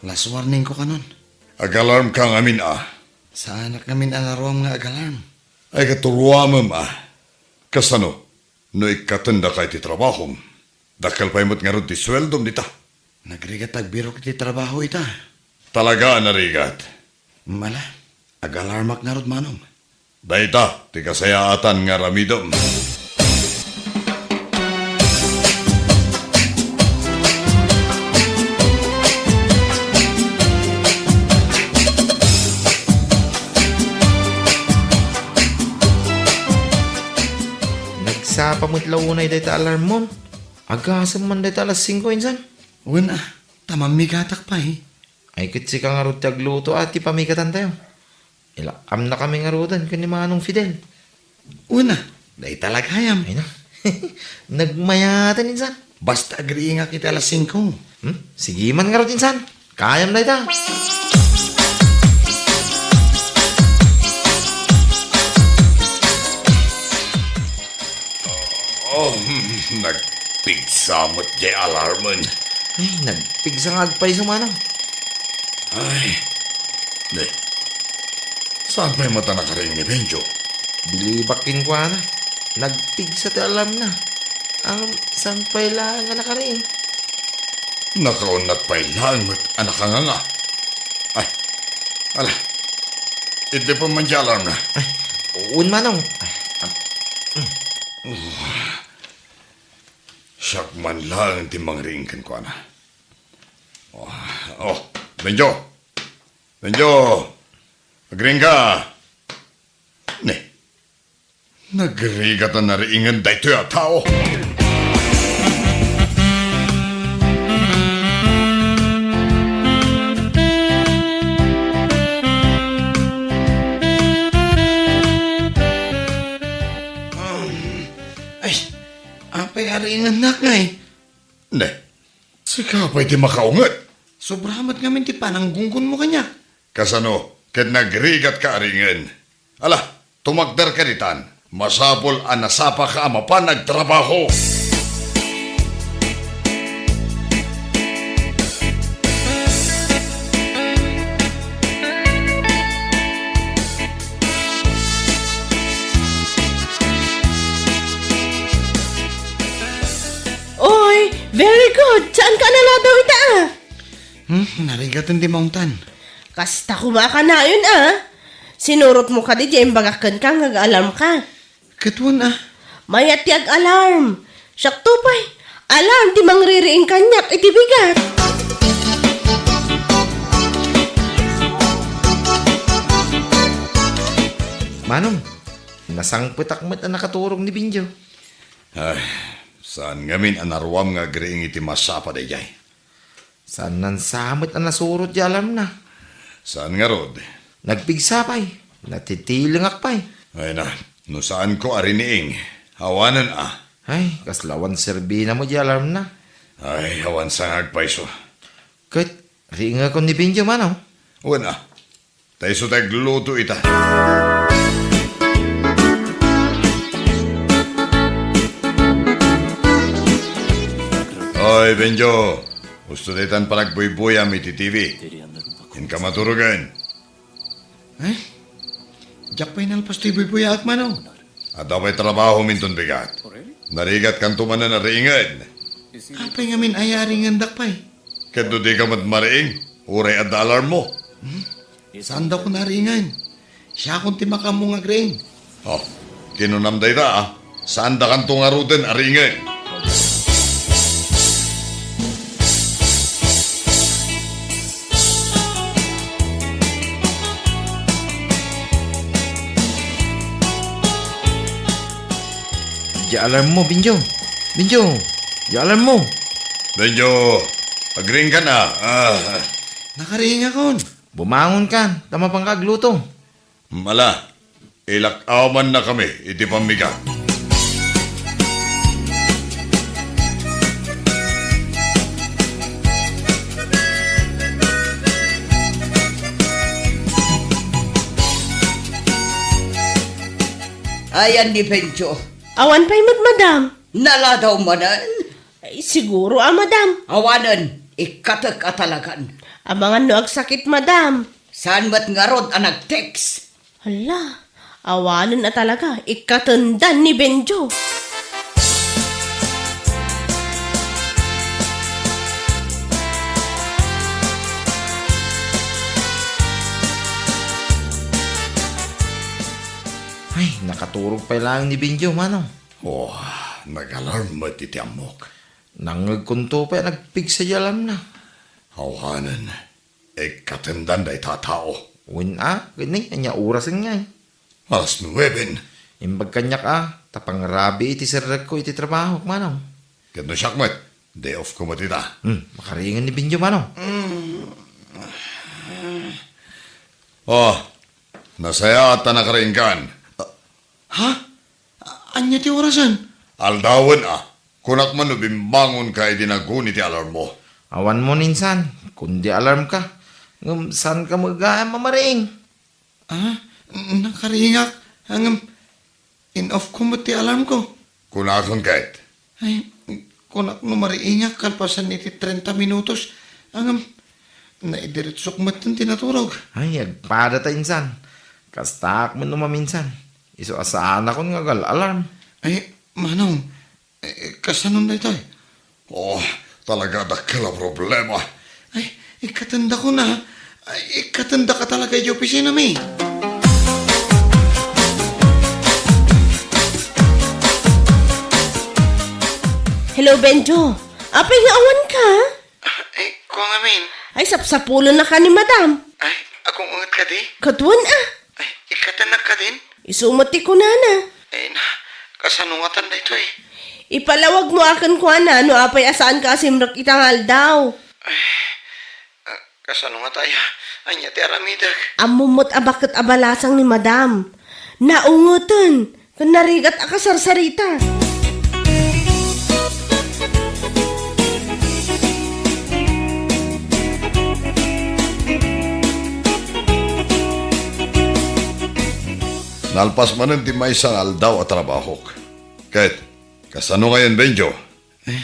Last warningko kanon. Ag-alarmka ngamin a. Saanak ngamin a naruam nga ag-alarm. Ay, ket ruamem a. Kasano? No ikkatendaka iti trabahom, dakkel pay met ngarud ti sueldom dita. Nagrigat ti agbirok iti trabaho ita. Talaga a narigat. Ala, ag-alarmak ngarud, Manong. Dayta ti kasayaatan nga aramidem. Nagsapa met la unay dayta alarmmon. Agasem man dayta alas singko insan. Wen a, ta mammigatak pay. Ay, ket sika ngarud ti agluto a ti pamigatantayo. Ilak-amnakami ngaruden ken ni Manong Fidel. Wen a, dayta la gayam. Ay na. Nagmayaten insan. Basta agriingak iti alas singko. Hmm? Sige man ngarud insan. Kayam dayta. Oh, hmm, nagpigsa met diay alarmen. Ay, nagpigsa nga agpayso, Manong. Ay, ne. Saan pay met a nakariing ni Benjo? Bilibak kenkuana. Nagpigsa ti alarmna. Ngem saan pay laeng a nakariing? Nakaunnat pay laeng met a nakanganga. Ay, ala. Iddepen man diay alarmna. Ay, wen, Manong. Ay, am-, mm. Siak man laeng ti mangriing kenkuana. Oh, oh, Benjo. Benjo. Agriingka. Ne. Nagrigat a nariingen daytoy a tao. Ay, apay a riingennak ngay? Ne, sika pay ti makaunget. Sobra met ngamin ti pananggunggonmo kaniak. Kasano? ket nagrigatka a ringen. Ala, tumakderka ditan. Masapul a nasapaka a mapan agtrabaho. Oy, very good. Saan ka naladaw ita, ah? Hmm, narigaten ti maungtan. Kasta koma a kanayon, ah. Sinurotmo kadi diay imbagak kenka nga ag-alarmka. Ket wen, ah. Mayat ti ag-alarm. Siakto pay. Alarm ti mangririing kaniak iti bigat. Manong, nasangpetak met a nakaturog ni Benjo. Ay, saan ngamin a naruam nga agriing iti masapa daydiay. Saan nansa met a nasurot ti alarmna. Saan ngarud? Nagpigsa pay. Natitilengak pay. Ay na, no saanko a riniing, awanen a. Ay, kasla awan serbina met ti alarmna. Ay, awan sa nga agpayso. Ket, riingekon ni Benjo, manong? Wen a. Ta isu ti agluto ita. Oy, Benjo. Husto daytan panagbuybuyam iti T V. Inka maturogen. Eh? Diak pay nalpas ti buybuyaak, manong. Adda pay trabahom inton bigat. Narigatkanto manen a riingen. Apay ngamin aya a riingendak pay? Ket no dika met mariing, uray adda alarmmo. Hmm? Saandakon a riingen. Siakon ti makaammo nga agriing. Oh, kinunam dayta, ah. Saandakanto ngaruden a riingen. Diay alarmmo, Benjo. Benjo, diay alarmmo. Benjo, agriingkan a. Ah. Nakariingakon. Bumangonkan, ta mapanka agluto. Ala, ilak-awannakami iti pammigat. Ayan ni Benjo. Awan pay met, madam. Naladaw manen? Ay, siguro a, madam. Awanen, ikkatek a talagan. Amangan no agsakit, madam. Saan met ngarud a nag-text? Hala, awanen a talaga, ikkatendan ni Benjo. Ay, nakaturog pay laeng ni Benjo, manong. Oh, nag-alarm met iti ammok. Nangngegkonto pay a nagpigsa ti alarmna. Awanen, ikkatendan dayta a tao. Wen a, ket ni, ania orasen ngay? Alas nueben. Imbag kaniak a, ta pangrabii ti serrekko iti trabahok, manong. Ket no siak met, day off ko met ita. Hmm, makariingen ni Benjo, manong. Mm. Oh, nasayaat ta nakariingkan. Ha? A-, ania ti orasen? Aldawen a. Kunak man no bimbangonka idi naguni ti alarmmo. Awan mo, insan. Kundi alarmka. Ngem saanka met gayam a mariing? Ah, nakariingak. Ngem in-off ko met ti alarm ko. Kunakon ket. Ay, kunak no mariingak kalpasan iti trenta minutos. Ngem naidiretsok metten ti naturog. Ay, agpadata, insan. Kastaak met no maminsan. Isu a saanakon nga agal-alarm. Ay, manong, eh, kasanon daytoy? Oh, talaga dakkel a problema. Ay, ikkatendakon a. Ay, ikkatendaka talaga idiay opisinami. Hello, Benjo. Apay nga awanka? Ah, eh, kua ngamin. Ay, sapsapulennaka ni Madam. Ay, agunget kadi? Ket wen a. Ay, ikkatennak kadin? Isu met ti kunana. Ay na, kasano ngatan daytoy? Ipalawag mo a kenkuana no apay a saanka a simrek ita nga aldaw. Ay, ah, kasano ngata aya? Ania ti aramidek? Ammom met a baket a balasang ni Madam. Naungeten. Ken narigat a kasarsarita. Nalpas manen ti maysa nga aldaw a trabahok. Ket, kasano ngayen, Benjo? Eh,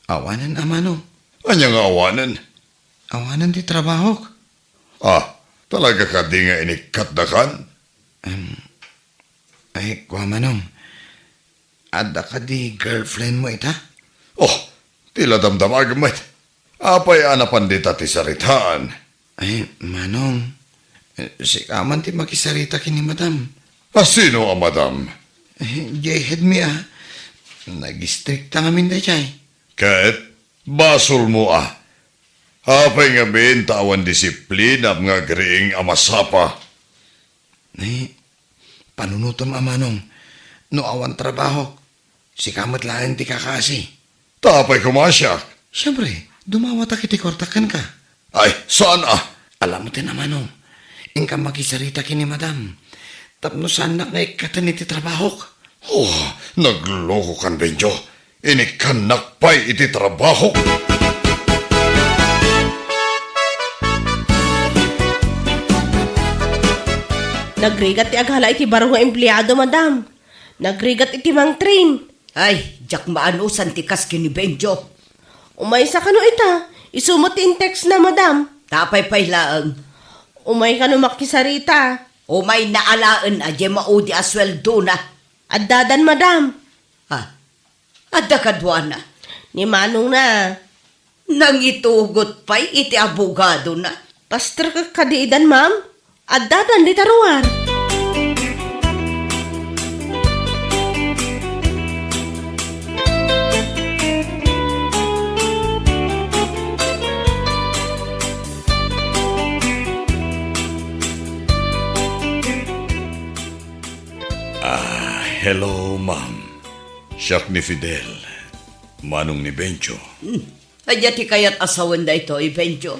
awanen, Amanong. Ania nga awanen? Awanen ti trabahok. Ah, talaga kadi nga inikkatdakan? Em, ay, kua, Manong. Adda kadi girlfriend mo ita? Oh, ti la damdamagem met. Apay a napan dita ti saritaan? Ay, Manong, eh, sika man ti makisarita ken ni Madam. A, sino a Madam? Eh, jay head mi a. Nag-istrikta ngamin dayjay. Ket, basolmo a. Apay ngamin ta awan disiplinam nga agriing a masapa? Eh, panunotem, Amanong, no awan trabahok, sika met laeng ti kakaasi. Ta apay koma a siak? Siempre, dumawatak iti kuartak kenka. Ay, saan a? Alam mo ti, Amanong, inka makisarita ken ni Madam. Tapno saannak nga ikkaten iti trabahok. Oh, naglokokan, Benjo. Inikkannak pay iti trabahok. Nagrigat ti aghala iti baro nga empleado, Madam. Nagrigat iti mangtrin. Ay, diak maanusan ti kas ken ni Benjo. Umaysa kano ita? Isu met ti in-text na, Madam. Ta apay pay laeng? Umay kano makisarita? Umayna alaen a diay maudi a sueldona. Addadan, Madam. Ah, adda kaduana. Ni Manong na. Nangitugot pay iti abogadona. Pastor ka kadi idan, ma'am? Addadan dita ruar. Ah, hello, ma'am. Siak ni Fidel, manong ni Benjo. Hmm. Ania ti kayat a sawen daytoy, Benjo?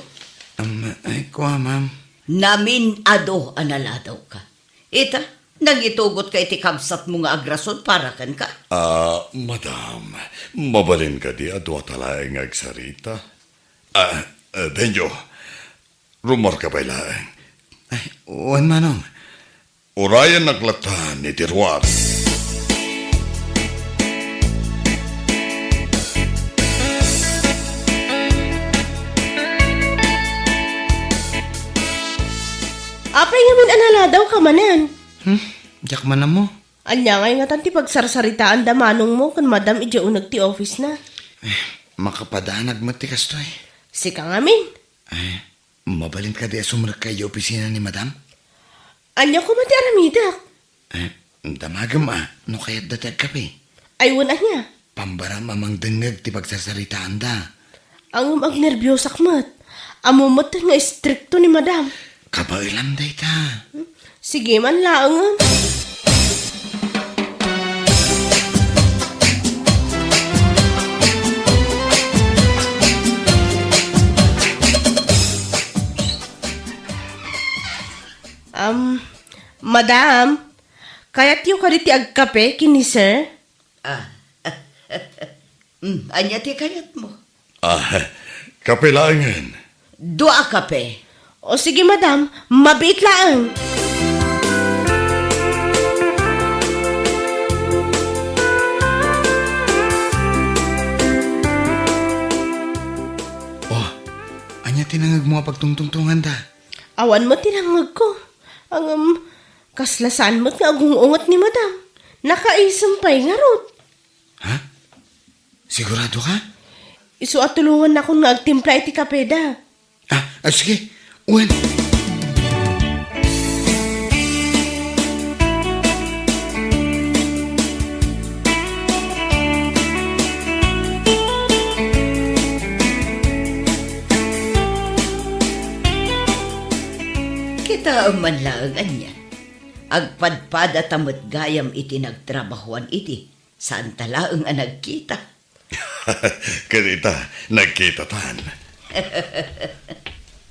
Am, ay, kua, ma'am. Namin-ado a naladawka. Ita, nangitugotka iti kabsatmo nga agrason para kenka. Ah, madam, mabalin kadi a duata laeng nga agsarita? Ah, eh, Benjo, rummuarka pay laeng. Ay, wen, manong. Urayennak lattan iti ruar. Apay ngamin a naladawka manen? Hmm? Diak man ammo. Ania ngay ngatan ti pagsarsaritaanda manongmo ken madam idiay uneg ti office na? Eh, makapadanag met ti kastoy. Sika ngamin? Eh, mabalin kadi a sumrekka idiay opisina ni madam? Ania koma ti aramidek? Eh, damagem a no kayatda ti agkape. Ay, wen ania? Pambaram a mangdengngeg ti pagsarsaritaanda. Ngem agnerbiosak met. Ammom met nga istrikto ni madam. Kabaelam dayta. Sige man laengen. Um, madam, kayatyo kadi ti agkape ken ni sir? Ah. Mm, ania ti kayatmo? Ah, kape laengen. Dua a kape. O sige, madam, mabiit laeng. Oh, ania ti nangngegmo a pagtungtungtunganda? Awan met ti nangngegko. Ngem, kasla saan met nga agung-unget ni madam. Nakaisem pay ngarud. Ha? Sigurado ka? Isu a tulongannakon nga agtimpla iti kapeda. Ah, ah, sige. Wen. Kitaem man laeng ania. Agpadpadata met gayam iti nagtrabahoan idi. Saanta laeng a nagkita. Ket ita, nagkitatan.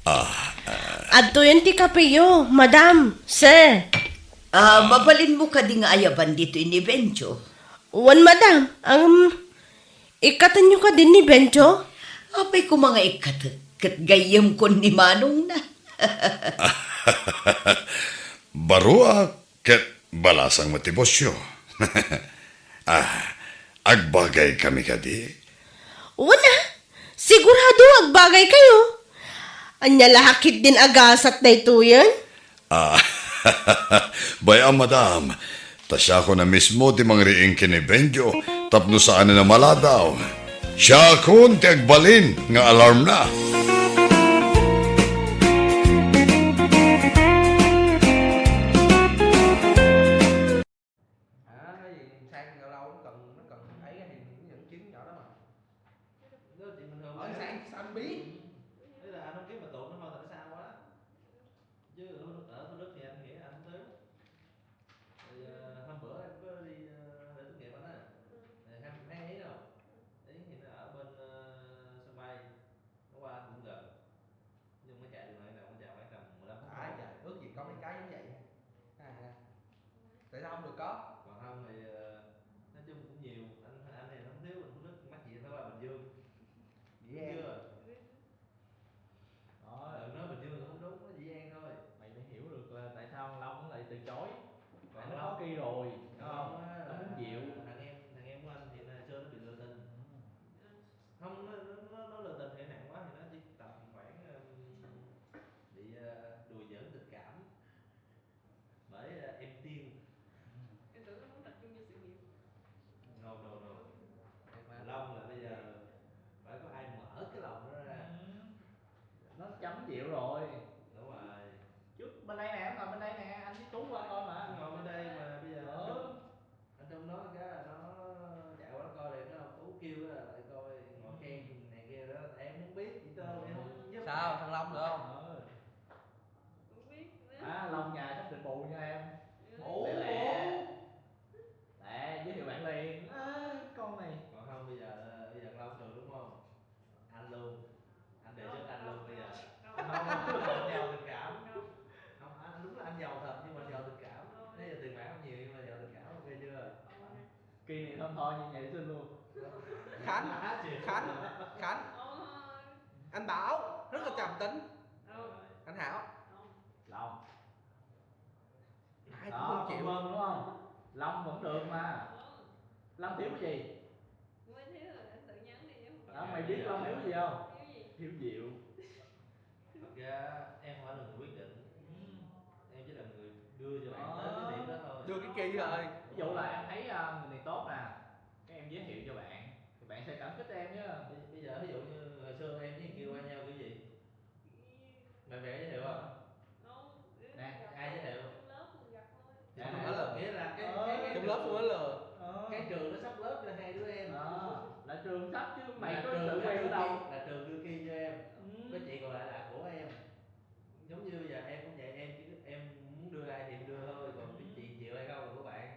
Ah, ah. Adtoyen ti kapeyo, madam, sir. Ah, mabalinmo kadi nga ayaban ditoy ni Benjo? Wen, madam. Ngem, ikkatenyo kadi ni Benjo? Apay koma nga ikkatek, ket gayyemkon ni manongna. Baroak, ket Balasang met ti bosyo. Ah, agbagay kami kadi? Wen a, sigurado agbagay kayo. Ania la ketdin a gasat daytoyen? Ah, bay-am, madam. Ta siakon a mismo ti mangriing ken ni Benjo tapno saanen a maladaw. Siakon ti agbalin nga alarmna. À, có gì sang lâu lâu nó cần, nó cần ấy thì nó vẫn kiếm nhỏ đó mà. Nó thì bình thường. Ở thôi. Sang, sang biết. Thế là anh không kiếm mà tụi nó thôi, tại sao á? Chứ ở, ở Thủ Đức thì anh nghĩ là anh không thiếu. Thì, ờ, hôm bữa em có đi, ờ, lễ tốt nghiệp anh á. Thì em hay ấy đâu. Ý thì nó ở bên, ờ, sân bay. Hôm qua anh cũng gần. Nói chung nó chạy được này là nó chạy khoảng tầm mười lăm phút thôi. Ai trời, ước gì có mấy cái giống vậy. À, tại sao không được có? Còn không thì, ờ, nói chung cũng nhiều. Anh, anh thì không thiếu, anh Thủ Đức mắc gì phải qua Bình Dương. Dĩ An. Đúng chưa? Đó. Ờ, nói Bình Dương là không đúng, nói Dĩ An thôi. Mày phải hiểu được là tại sao Long lại từ chối. Còn tại nó có Long, Ki rồi, đúng không? Long á, nó muốn là dịu. Thằng em, thằng em của anh thì là xưa nó bị lừa tình. Ừ. Không, nó, nó, nó, nó lừa tình thì nặng quá thì nó chỉ tầm khoảng, ừm, bị, ờ, đùa giỡn tình cảm. Bởi, ờ, em tiên. Em tưởng nó muốn tập trung cho sự nghiệp. No, no, no. Long là bây giờ phải có ai mở cái lòng nó ra. Ừ. Nó chăm chịu rồi. Đúng rồi. Trước bên đây nè, ngồi bên đây nè, anh với Tú qua coi mà. Ngồi bên đây mà bây giờ. Ừ. Anh Trung nói cái nó chạy qua nó coi thì nó Tú kêu á, lại coi ngồi khen này kia đó, em không biết gì đâu, em không giúp. Sao, thằng Long được không? Ừ. Không biết nữa. À, Long nhà sắp sửa bù cho em. Ủa? Lẹ lẹ. Lẹ, giới thiệu bạn liền. À, con này. Còn không, bây giờ, bây giờ Long được đúng không? Anh luôn. Anh đề xuất anh luôn bây giờ. Không, không, không, giàu tình cảm. Không, anh, đúng là anh giàu thật nhưng mà giàu tình cảm. Nãy giờ tiền bạc không nhiều nhưng mà giàu tình cảm, ok chưa? Kỳ này thơm tho như nhảy chân luôn. Khánh, Khánh, Khánh. Anh Bảo rất là trầm tính. Anh Hảo. Lòng. Ai cũng không chịu. Long đúng không? Long vẫn được mà. Long thiếu cái gì? Không ai thiếu, anh tự nhắn đi chứ không. Đó, mày biết Long thiếu gì không? Thiếu gì? Thiếu Diệu. Thật ra em không phải là người quyết định. Em chỉ là người đưa cho bạn tới cái điểm đó thôi. Đưa cái key thôi. Ví dụ là em thấy, à, người này tốt nè, cái em giới thiệu cho bạn, thì bạn sẽ cảm kích em chứ. Bây, bây giờ ví dụ như hồi xưa em với Kiều qua nhau kiểu gì? Bạn bè giới thiệu không? Không, nè, ai giới thiệu? Trong lớp mình gặp thôi. Trong lớp là, nghĩa là cái, cái, cái trong lớp trường, của nó là cái trường nó sắp lớp cho hai đứa em. Ờ, là trường sắp chứ mày có sự quen ở đâu? Là trường đưa key cho em. Ừ. Có chị còn lại là của em. Giống như bây giờ em cũng vậy, em chỉ, em muốn đưa ai thì em đưa thôi, còn cái chị chịu hay không là của bạn.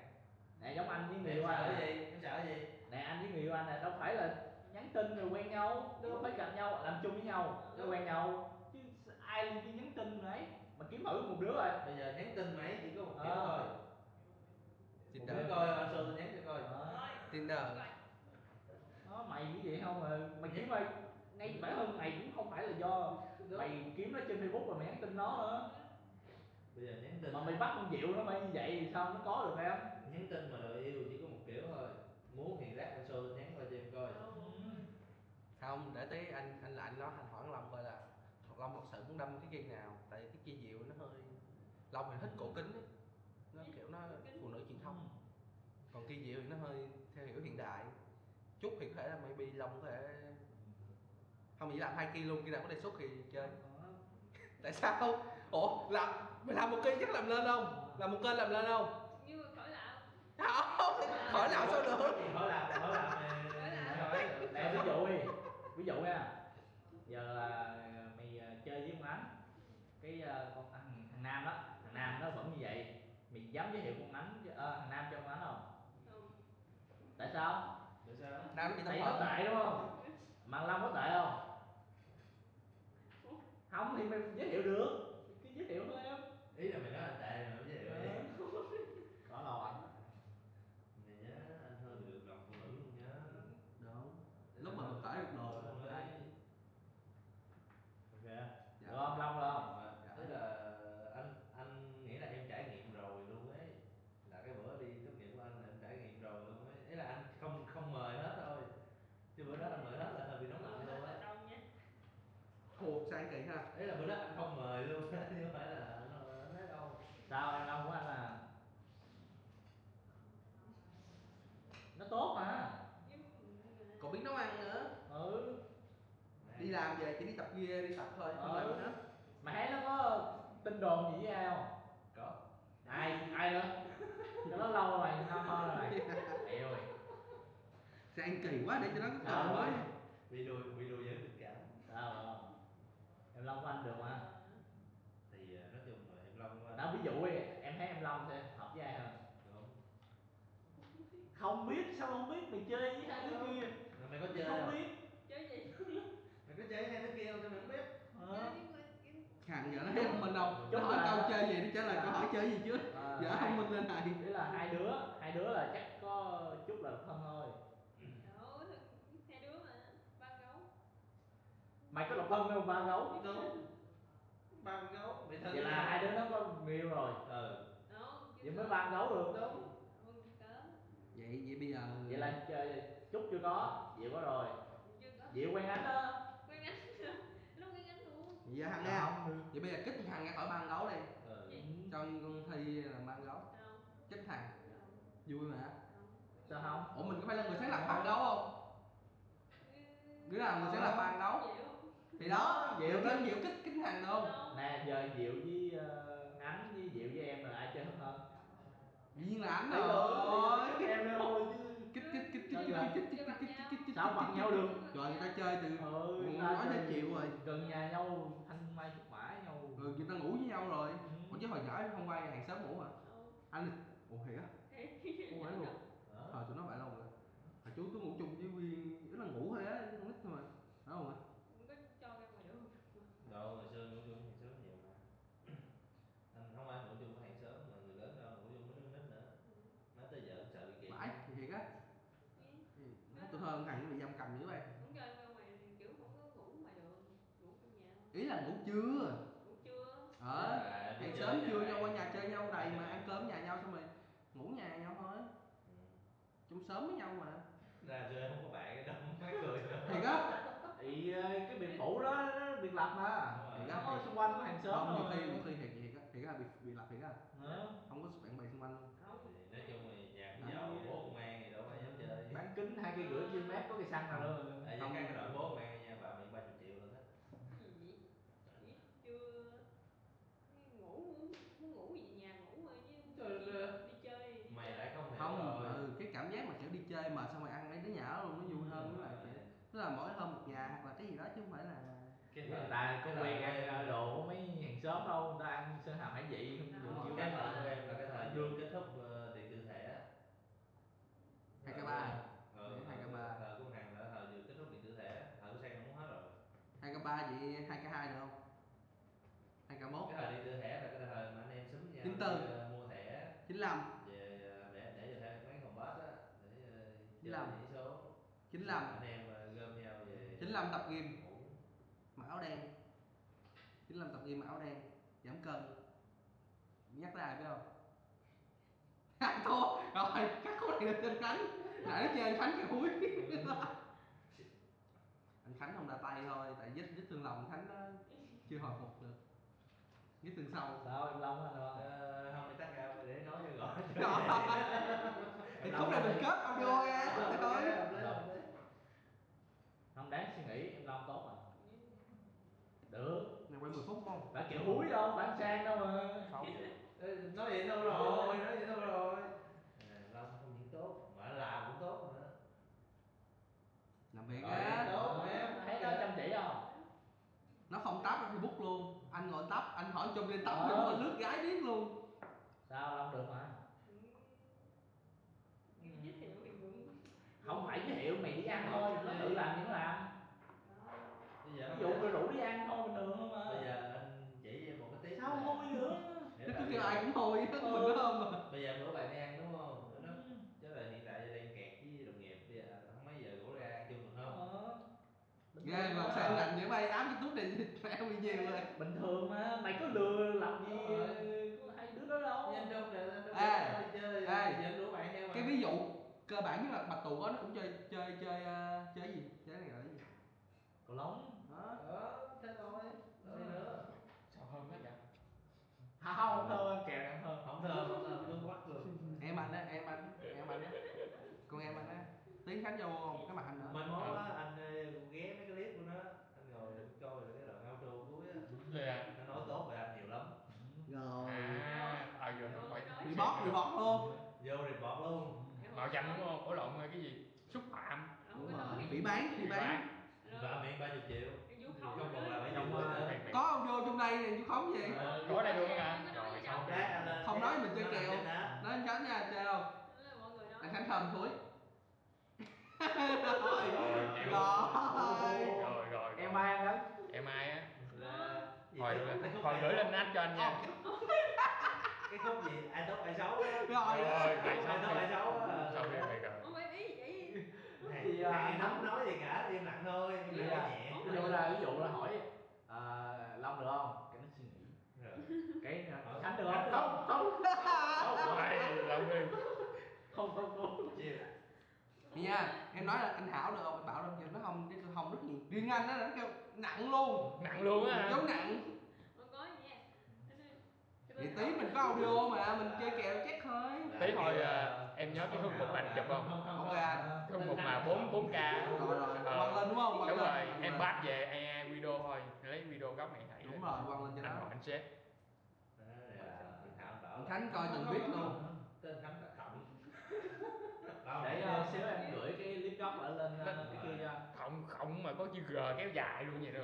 Nè, giống anh với người yêu anh nè. Em sợ cái gì? Em sợ cái gì? Nè, anh với người yêu anh nè, đâu phải là nhắn tin rồi quen nhau, đâu phải gặp nhau, làm chung với nhau, rồi quen nhau. Chứ ai đi nhắn tin nấy, mà kiếm thử một đứa rồi. Bây giờ nhắn tin mà ấy chỉ có một kiểu thôi. Một đứa coi, ờ, sao tin nhắn cho coi. Ờ. Tinder. Đó, mày như vậy không mà mày kiếm ơi, ngay bản thân mày cũng không phải là do mày kiếm nó trên Facebook rồi mày nhắn tin nó nữa. Bây giờ nhắn tin. Mà mày bắt con Diệu nó phải như vậy thì sao nó có được em? Nhắn tin mà đòi yêu chỉ có một kiểu thôi. Muốn thì lát anh show tin nhắn qua cho em coi. Không, để tí anh, anh là anh nói, anh hỏi Long coi là Long thật sự muốn đâm cái kia nào, tại cái kia Diệu nó hơi, Long thì thích cổ kính á, nó kiểu nó, ừ, kính, phụ nữ truyền thống. Còn kia Diệu thì nó hơi theo kiểu hiện đại. Trúc thì có thể là maybe Long có thể không, mình làm hai kỳ luôn, khi nào có đề xuất thì chơi. Ờ. Tại sao? Ủa, làm, mày làm một kênh chắc làm lên không? Làm một kênh làm lên không? Nhưng mà khỏi làm. Không, khỏi làm sao được? Khỏi làm, khỏi làm thì khỏi làm. Nè, ví dụ đi, ví dụ nha. Giờ là mày, à, chơi với con Ánh, cái, à, con thằng, thằng Nam đó, thằng Nam nó vẫn như vậy. Mày dám giới thiệu con Ánh, à, thằng Nam cho con Ánh không? Không. Tại sao? Tại sao? Đang bị tao. Tại nó tệ đúng không? Mà Long có tệ không? Không thì mày giới thiệu được. Cứ giới thiệu thôi em. Ý là mày nói anh tệ mày không giới thiệu đi. Ờ. Có đâu anh. Mày nhớ anh hơn được lòng phụ nữ luôn nhá. Đúng. Lúc mà mình tải được đồ. Đúng rồi. Ok. Dạ. Được không? Long được không? Dạ. Tức là anh, anh nghĩ là em trải nghiệm rồi luôn ấy. Nó tốt mà. Cậu biết nấu ăn nữa. Ừ. Đi làm về chỉ đi tập ghi-, đi tập thôi, không làm nữa. Mày thấy nó có tin đồn gì với ai không? Có. Ai, ai nữa? Cho nó lâu rồi, năm hơn rồi. Eo ơi. Sao ăn kỳ quá để cho nó có cơ hội. Bị đùa, bị đùa giỡn tình cảm. Sao không? Em Long của anh được mà. Thì, à, nói chung là em Long của anh. Nói ví dụ đi, em thấy em Long sẽ hợp với ai hơn? Đúng. Không biết, sao không biết? Mày chơi với hai đứa kia. Mà mày có chơi không? Không biết. Chơi gì? Mày có chơi với hai đứa kia không sao mày không biết? Ờ. Chơi với người kia. Thằng giờ nó thấy mình đâu. Nó hỏi là câu chơi gì, nó trả lời câu hỏi chơi gì chứ. Ờ, giờ hai, thông minh lên này. Ý là hai đứa, hai đứa là chắc có chút là thân thôi. Đâu, hai đứa mà ba gấu. Mày có độc thân đâu ba gấu? Đúng. Ba con gấu, mày thân. Vậy là hai đứa nó có người yêu rồi. Ừ. Đúng, vậy mới ba con gấu được. Đúng. Không có. Vậy, vậy bây giờ. Vậy là, ờ, Trúc chưa có, Diệu có rồi. Chưa có. Diệu quen Ánh đó. Quen Ánh. Lúc quen Ánh luôn. Vậy hả? Không. Vậy bây giờ kích thằng ra khỏi ba con gấu đi. Ừ. Cho con Thi là ba con gấu. Không. Kích thằng. Không. Vui mà. Không. Sao không? Ủa, mình có phải là người sáng lập ba con gấu không? Đứa nào người sẽ là ba con gấu? Thì đó, Diệu Diệu đó. Diệu kích, kích thằng được không? Nè, giờ Diệu với, ờ, Ngắn với Diệu với em là ai chơi hơn hơn? Dĩ nhiên là Ngắn rồi. Em đâu chứ. Kích, kích, kích, kích, sao kích, vậy? Kích, kích, kích, kích, kích, kích, sao kích, bằng kích, nhau kích, được? Kích. Rồi người ta chơi từ. Ừ, người ta nói chơi chịu rồi. Gần nhà nhau, thanh mai trúc mã nhau. Rồi người ta ngủ với nhau rồi. Ừ. Ủa chứ hồi nhỏ không ai hàng xóm ngủ hả? Anh, ủa thiệt á? Không phải luôn. Hả? Thời tụi nó phải luôn rồi. Hồi chú tôi ngủ chung với Quyên, nó là ngủ thôi á, con nít thôi mà. Phải không ạ? Không có cho ra ngoài đường. Đâu, hồi xưa ngủ chung thì sớm nhiều mà. Anh không ai ngủ chung với hàng xóm mà người lớn đâu, ngủ chung với đứa nít nữa. Ừ. Nói tới giờ anh sợ bị kiện. Phải, thì thiệt á. Ừ. Thì nó tôi hơi thằng nó bị giam cầm như vậy. Không cho ra ngoài, kiểu không có ngủ ngoài đường, ngủ trong nhà. Ý là ngủ trưa. Ngủ trưa. Ờ, à, hàng xóm trưa cho qua nhà chơi nhau đầy mà ăn cơm nhà nhau xong rồi ngủ nhà nhau thôi. Ừ. Chung sớm với nhau mà. Ra chơi không có bạn đâu, mắc cười đâu. Thiệt á. Thì, ờ, cái biệt phủ đó, nó biệt lập mà. Đúng rồi. Thiệt á, nó thiệt. Xung quanh có hàng xóm. Không, nhiều khi, nhiều khi thiệt, thiệt á, thiệt á, biệt, biệt lập thiệt á. Hả? Không có bạn bè xung quanh luôn. Không. Thì nói chung là nhà cũng giàu, bố công an thì đâu có dám chơi. Bán kính hai cây rưỡi km có cây xăng nào đâu. Tại vì không. Cái đội bố công an nha, bà bị ba chục triệu rồi đó. Cái gì vậy? Biết chưa? Ngủ, muốn ngủ về nhà ngủ thôi chứ. Trời ơi. Đi chơi. Mày lại không thể. Không, rồi. Ừ, cái cảm giác mà kiểu đi chơi mà xong rồi ăn mấy đứa nhà đó luôn nó vui hơn. Đúng rồi. Với lại kiểu, tức là mỗi hôm một nhà hoặc là cái gì đó chứ không phải là. Cái thời, người ta có quen ăn, ờ, đồ của mấy hàng xóm đâu, người ta ăn sơn hào hải vị không. Đúng rồi. Cái thời của em là cái thời vừa kết thúc, ờ, điện tử thẻ á. Hai k ba. Ờ, hai k ba. Ờ, cũng hàng là thời vừa kết thúc điện tử thẻ, thời của Sang cũng hết rồi. Hai k ba vậy hai k hai được không? Hai k mốt. Cái thời đi tự hẻ là cái thời mà anh em súng nhau. Chín tư. Đi, ờ, mua thẻ. Chín lăm. Về, ờ, để, để cho thẻ bán phòng bát á, để, ờ, chín lăm. Chơi nhảy số. Chín lăm. Anh em, ờ, gom nhau về. Chín lăm tập gym. Ngủ. Mặc áo đen. Chín lăm tập gym mặc áo đen, giảm cân. Nhắc lại biết không? Thua. Rồi, cắt khúc này cho Khánh. Lại nói chơi Khánh kìa, húi. Anh Khánh không ra tay thôi, tại vết, vết thương lòng Khánh nó chưa hồi phục được. Vết thương sâu. Sao em Long anh hả? Ờ, không, người ta gặp để nói cho gọi. Thì khúc này mình kết audio ra thôi. Không đáng suy nghĩ, em Long tốt mà. Được. Này quay mười phút không? Phải kiểu húi đâu, bán sang đâu mà. Không. Ê, nói vậy đâu rồi, nói vậy đâu rồi. À, Long không những tốt, mà làm cũng tốt nữa. Làm việc á. Rồi, á. Tốt mà. Thấy nó chăm chỉ không? Nó không tắp Facebook luôn. Anh gọi tắp, anh hỏi chùm lên tắp, ờ, nó lướt gái điếc luôn. Sao Long được mà? Giới thiệu thì cũng không phải giới thiệu, mày đi ăn thôi, nó tự làm thì nó làm. Ví dụ mày rủ đi ăn thôi bình thường thôi mà. Bây giờ anh chỉ cho em một cái tip. Sao nè. Hôi nữa? Nó cứ kêu ai cũng hôi á, ừ, mình nói không à. Bây giờ em rủ bạn đi ăn đúng không? Nó, ừ, chứ là hiện tại đang kẹt với đồng nghiệp, bây giờ không mấy giờ rủ ra ăn chung được không? Ờ. Nghe Ngọc Sang rành vậy mày áp cái tút này phải không bị nhiều rồi. Bình thường mà, mày cứ lừa lọc gì, ờ, có hai đứa đó đâu. Ê, ê, cái ví dụ cơ bản nhất là bạch tuộc á, nó cũng chơi, chơi, chơi, ờ, chơi gì? Chơi này gọi là gì? Cầu lông. Hả? Ờ, thế thôi. Sao hơn hết vậy? Không, không thơm, kẹo này không thơm. Không thơm, không thơm, gương quắc luôn. Em anh á, em anh, em anh á. Con em anh á. Khánh Châu một cái màn hình nữa. Mình mới á, anh, ờ, ghé mấy cái clip của nó, anh ngồi coi là cái đoạn outro cuối á. Rồi à? Nó nói tốt về anh nhiều lắm. Rồi. À, ờ, giờ nó quay. Report, report luôn. Vô report luôn. Mạo danh đúng không? Ủa lộn, cái gì? Xúc phạm. Đúng rồi. Phỉ báng, phỉ báng. Và miễn ba chục triệu. Thì không còn là cái gì nữa. Có audio trong đây này, du khống gì? Ờ, có đầy đủ cả. Rồi, xong. Không nói mình chơi kèo. Nói anh Khánh nha, chơi không? Anh Khánh Thành thôi. Rồi, rồi. Rồi, rồi, rồi. Em ai anh đó? Em ai á? Là gì? Hồi, hồi gửi lên app cho anh nha. Cái khúc gì? Ai tốt ai xấu á. Rồi. Rồi, ai xấu ai xấu á. Sao em phải gửi? Không phải ý gì. Này, thì, à, này, không nói gì cả, im lặng thôi, im lặng nhẹ. Ví dụ là, ví dụ là hỏi, à, Long được không? Cái nó suy nghĩ. Rồi. Cái, à, Khánh được không? Không, không. Không, không. Không, không, không. Chịu. Nha, em nói là anh Hảo được không? Anh Bảo đâu, giờ nó không, nó không rất nhiều. Riêng anh á, nó kêu nặng luôn. Nặng luôn á hả? Dấu nặng. Không có gì nha. Vậy tí mình có audio mà, mình chơi kèo chắc thôi. Tí hồi, à, em nhớ cái khúc mục anh chụp không? Ok anh. Khúc mục mà bốn, bốn K. Rồi, rồi. Ờ, quăng lên đúng không? Quăng lên. Đúng rồi, em bắt về, ai, ai video thôi, lấy video gốc này thầy. Đúng rồi, quăng lên cho nó. Anh, anh xếp. Đó, là Thảo Bảo. Anh Khánh coi từng clip luôn. Tên Khánh là Khổng. Để, ờ, xíu em gửi cái clip gốc ở lên, ờ, cái kia cho. Khổng, Khổng mà có chữ G kéo dài luôn vậy đó.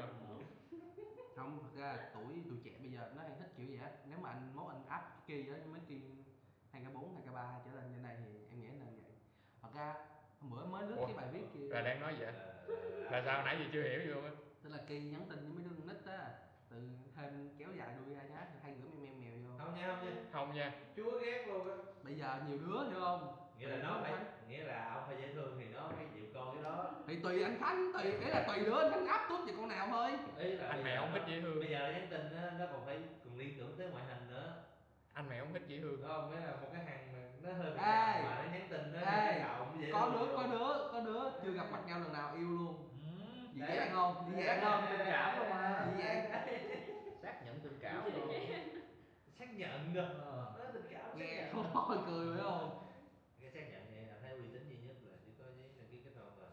Không, thật ra tuổi, tụi trẻ bây giờ nó hay thích kiểu vậy á. Nếu mà anh mốt anh up cái kia á, mấy kia hai K bốn, hai K ba trở lên như này thì em nghĩ nên vậy. Thật ra hôm bữa mới lướt cái bài viết kia. Ủa, là đang nói vậy? Ờ, ờ, ờ. Là sao nãy giờ chưa hiểu gì luôn á? Tức là Ki nhắn tin với mấy đứa con nít á, từ thêm kéo dài đuôi ra nhá, hai đứa mèo mèo mèo vô. Không nha, không nha. Không nha. Chúa ghét luôn á. Bây giờ nhiều đứa, hiểu không? Nghĩa là nó phải, nghĩa là ông phải dễ thương thì nó mới chịu coi cái đó. Thì tùy anh Khánh, tùy, ý là tùy đứa anh Khánh áp tốt cho con nào thôi. Ý là anh mẹ không thích dễ thương. Bây giờ nhắn tin á, nó còn phải còn liên tưởng tới ngoại hình nữa. Anh mẹ không thích dễ thương. Không, nghĩa là một cái hàng mà nó hơi bị, ê, mà nó nhắn tin nó, ê, cái cậu cũng dễ có thương đứa, luôn. Có đứa, có đứa chưa gặp mặt nhau lần nào yêu luôn. Ừ. Dị, đấy, dạng không? Dị, đấy, dạng không? Tình cảm luôn mà. Dị, dị dạng. Xác nhận tình cảm luôn. Xác nhận được. Ờ. Nó tình cảm xác nhận. Nghe không thôi, cười phải không? Cái xác nhận này là thấy uy tín duy nhất là chỉ có giấy đăng ký kết hôn rồi.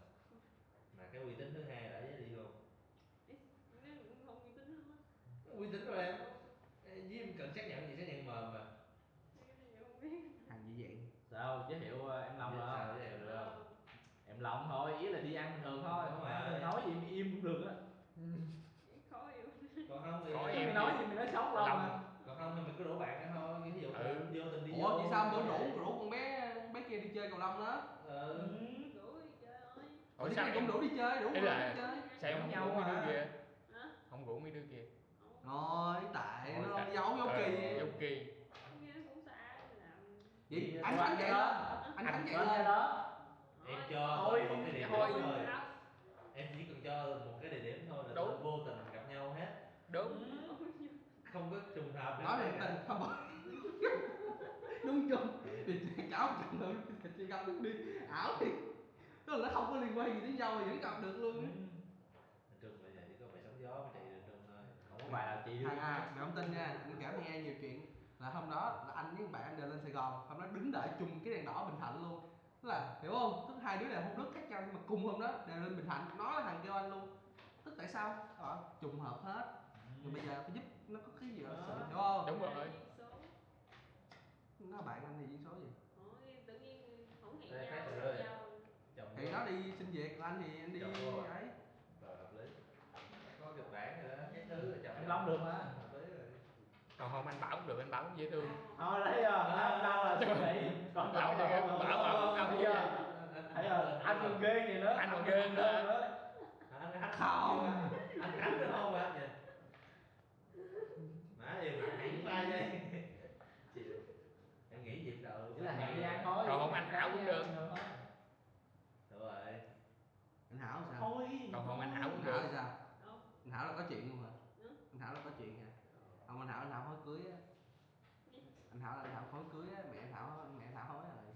Mà cái uy tín thứ hai là giấy ly hôn. Ê, nó cũng không uy tín lắm á. Uy tín rồi em. Ê, Jim cần xác nhận gì, xác nhận mờ mà. Cái này em không biết. Thằng dị dạng. Sao, giới thiệu, ờ, em Long được không? Sao giới thiệu được không? Ờ. Em Long thôi, ý là đi ăn bình thường thôi. Đúng rồi. Ăn bình thường thôi, im, im cũng được á. Ừ. Khó hiểu. Còn không thì, khó, em nói gì mày nói xấu Long à. Còn không thì mình cứ rủ bạn thôi, ví dụ, ừ, vô tình đi. Ủa, vô, vậy sao bữa rủ, rủ con bé, con bé kia đi chơi cầu lông đó? Ừ. Rủ đi chơi thôi. Ủa, sao em cũng rủ đi chơi, rủ đi chơi. Sao em không rủ mấy đứa kia? Hả? Không rủ mấy đứa kia. Rồi, tại nó giấu, giấu Ki. Giấu Ki. Nghe cũng xa làm. Vậy anh Khánh chạy lên. Anh Khánh chạy lên. Em cho thôi, một cái địa điểm thôi. Em chỉ cần cho một cái địa điểm thôi là tụi vô tình gặp nhau hết. Đúng. Không có trùng hợp. Nói là tình không. Đúng chung. Thì chị cáo chẳng được, chị gặp được đi. Ảo thì. Tức là nó không có liên quan gì đến nhau mà vẫn gặp được luôn. Ừ. Anh Trung là vậy, có phải sóng gió mà chạy lên Trung thôi. Không có bài nào chị được. Thằng à, mày không tin nha, anh kể mày nghe nhiều chuyện. Là hôm đó là anh với bạn anh đều lên Sài Gòn, hôm đó đứng đợi chung cái đèn đỏ Bình Thạnh luôn. Tức là, hiểu không? Tức hai đứa đều hôm đó khác nhau nhưng mà cùng hôm đó đều lên Bình Thạnh, nó là thằng kêu anh luôn. Tức tại sao? Ờ, trùng hợp hết. Rồi bây giờ phải giúp nó có cái gì đó, sự, hiểu không? Đúng rồi. Nó bạn anh thì duyên số gì? Ủa, tự nhiên không hẹn nhau. Thì nó đi xin việc, còn anh thì anh đi ấy. Rồi, hợp lý. Có kịch bản rồi đó, cái thứ là chồng. Em Long được mà. Hợp lý rồi. Còn không anh Bảo cũng được, anh Bảo cũng dễ thương. Thôi, thấy chưa? Anh Long là suy nghĩ. Còn Bảo thì Bảo, Bảo, Bảo, Bảo, thấy chưa? Thấy chưa? Anh còn ghê gì nữa? Anh còn ghê hơn nữa. Anh, anh không. Anh Khánh nữa không anh vậy? Má em, em hẹn tay vậy. Chịu. Em nghĩ gì đâu. Chỉ là hẹn gian thôi. Còn không anh Hảo cũng được. Đúng rồi. Anh Hảo sao? Thôi. Còn không anh Hảo cũng được. Anh Hảo thì sao? Anh Hảo là có chuyện luôn hả? Anh Hảo là có chuyện hả? Không, anh Hảo, anh Hảo hỏi cưới á. Anh Hảo là anh Hảo hỏi cưới á, mẹ anh Hảo, mẹ anh Hảo hỏi rồi.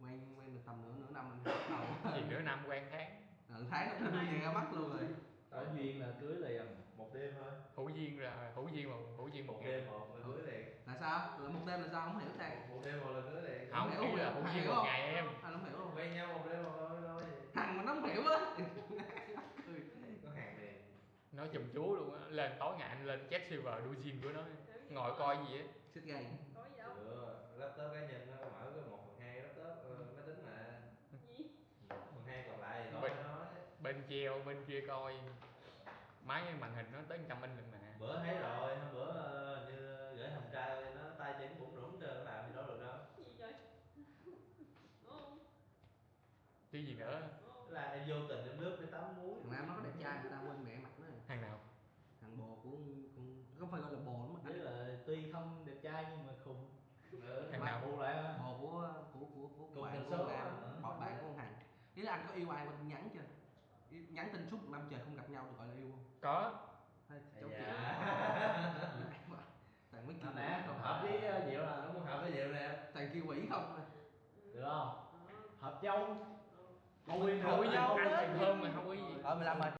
Quen, quen được tầm nửa, nửa năm mình bắt đầu. Gì nửa năm, quen tháng. Ờ, tháng nó đưa về ra mắt luôn rồi. Có duyên là cưới liền. Một đêm thôi. Hữu duyên là hữu duyên mà, hữu duyên một ngày. Một đêm một là cưới liền. Là sao? Là một đêm là sao? Không hiểu thầy. Một đêm một là cưới liền. Không, không hiểu, ý là hữu duyên một ngày em. À, không hiểu luôn. Quen nhau một đêm một thôi. Lên tối ngày anh lên check server đu gym của nó. Ngồi coi gì á. Xích gay. Có gì đâu. Sửa laptop cá nhân nó mở cái một phần hai laptop ờ, máy tính mà Gì? phần hai còn lại thì Bên- nói nói Bên kia bên kia coi máy màn hình nó tới trăm inch lận mà. Bữa thấy rồi hôm bữa ờ, như gửi hồng trai nó tay chân bụng rủng trời làm gì đâu được đâu. Gì vậy? Ồ. Chứ gì nữa. Ồ. Là em vô tình em lướt cái tấm muối. Thằng Nam nó có đẹp trai, người ta quên mẹ mặt nó. Thằng nào? Thằng bồ của con, không phải gọi là bồ lắm, Với anh là tuy không đẹp trai nhưng mà khùng. Ừ. Thằng nào? Khùng lại mà. Bồ của của của của Cùng bạn thành của số bạn, mà. họ bạn của Hằng. Ý là anh có yêu ai mà nhắn chưa? Nhắn tin suốt năm trời không gặp nhau được gọi là yêu không? Có. Hay cháu Dạ. Kiệt. Tại mấy Năm kia nè, không hợp với ờ, Diệu là Không hợp với Diệu nè. Tại kia quỷ không mà. Được không? Hợp châu. Không yêu nhau. Anh hơn mà không có gì. Ờ, mười lăm mà.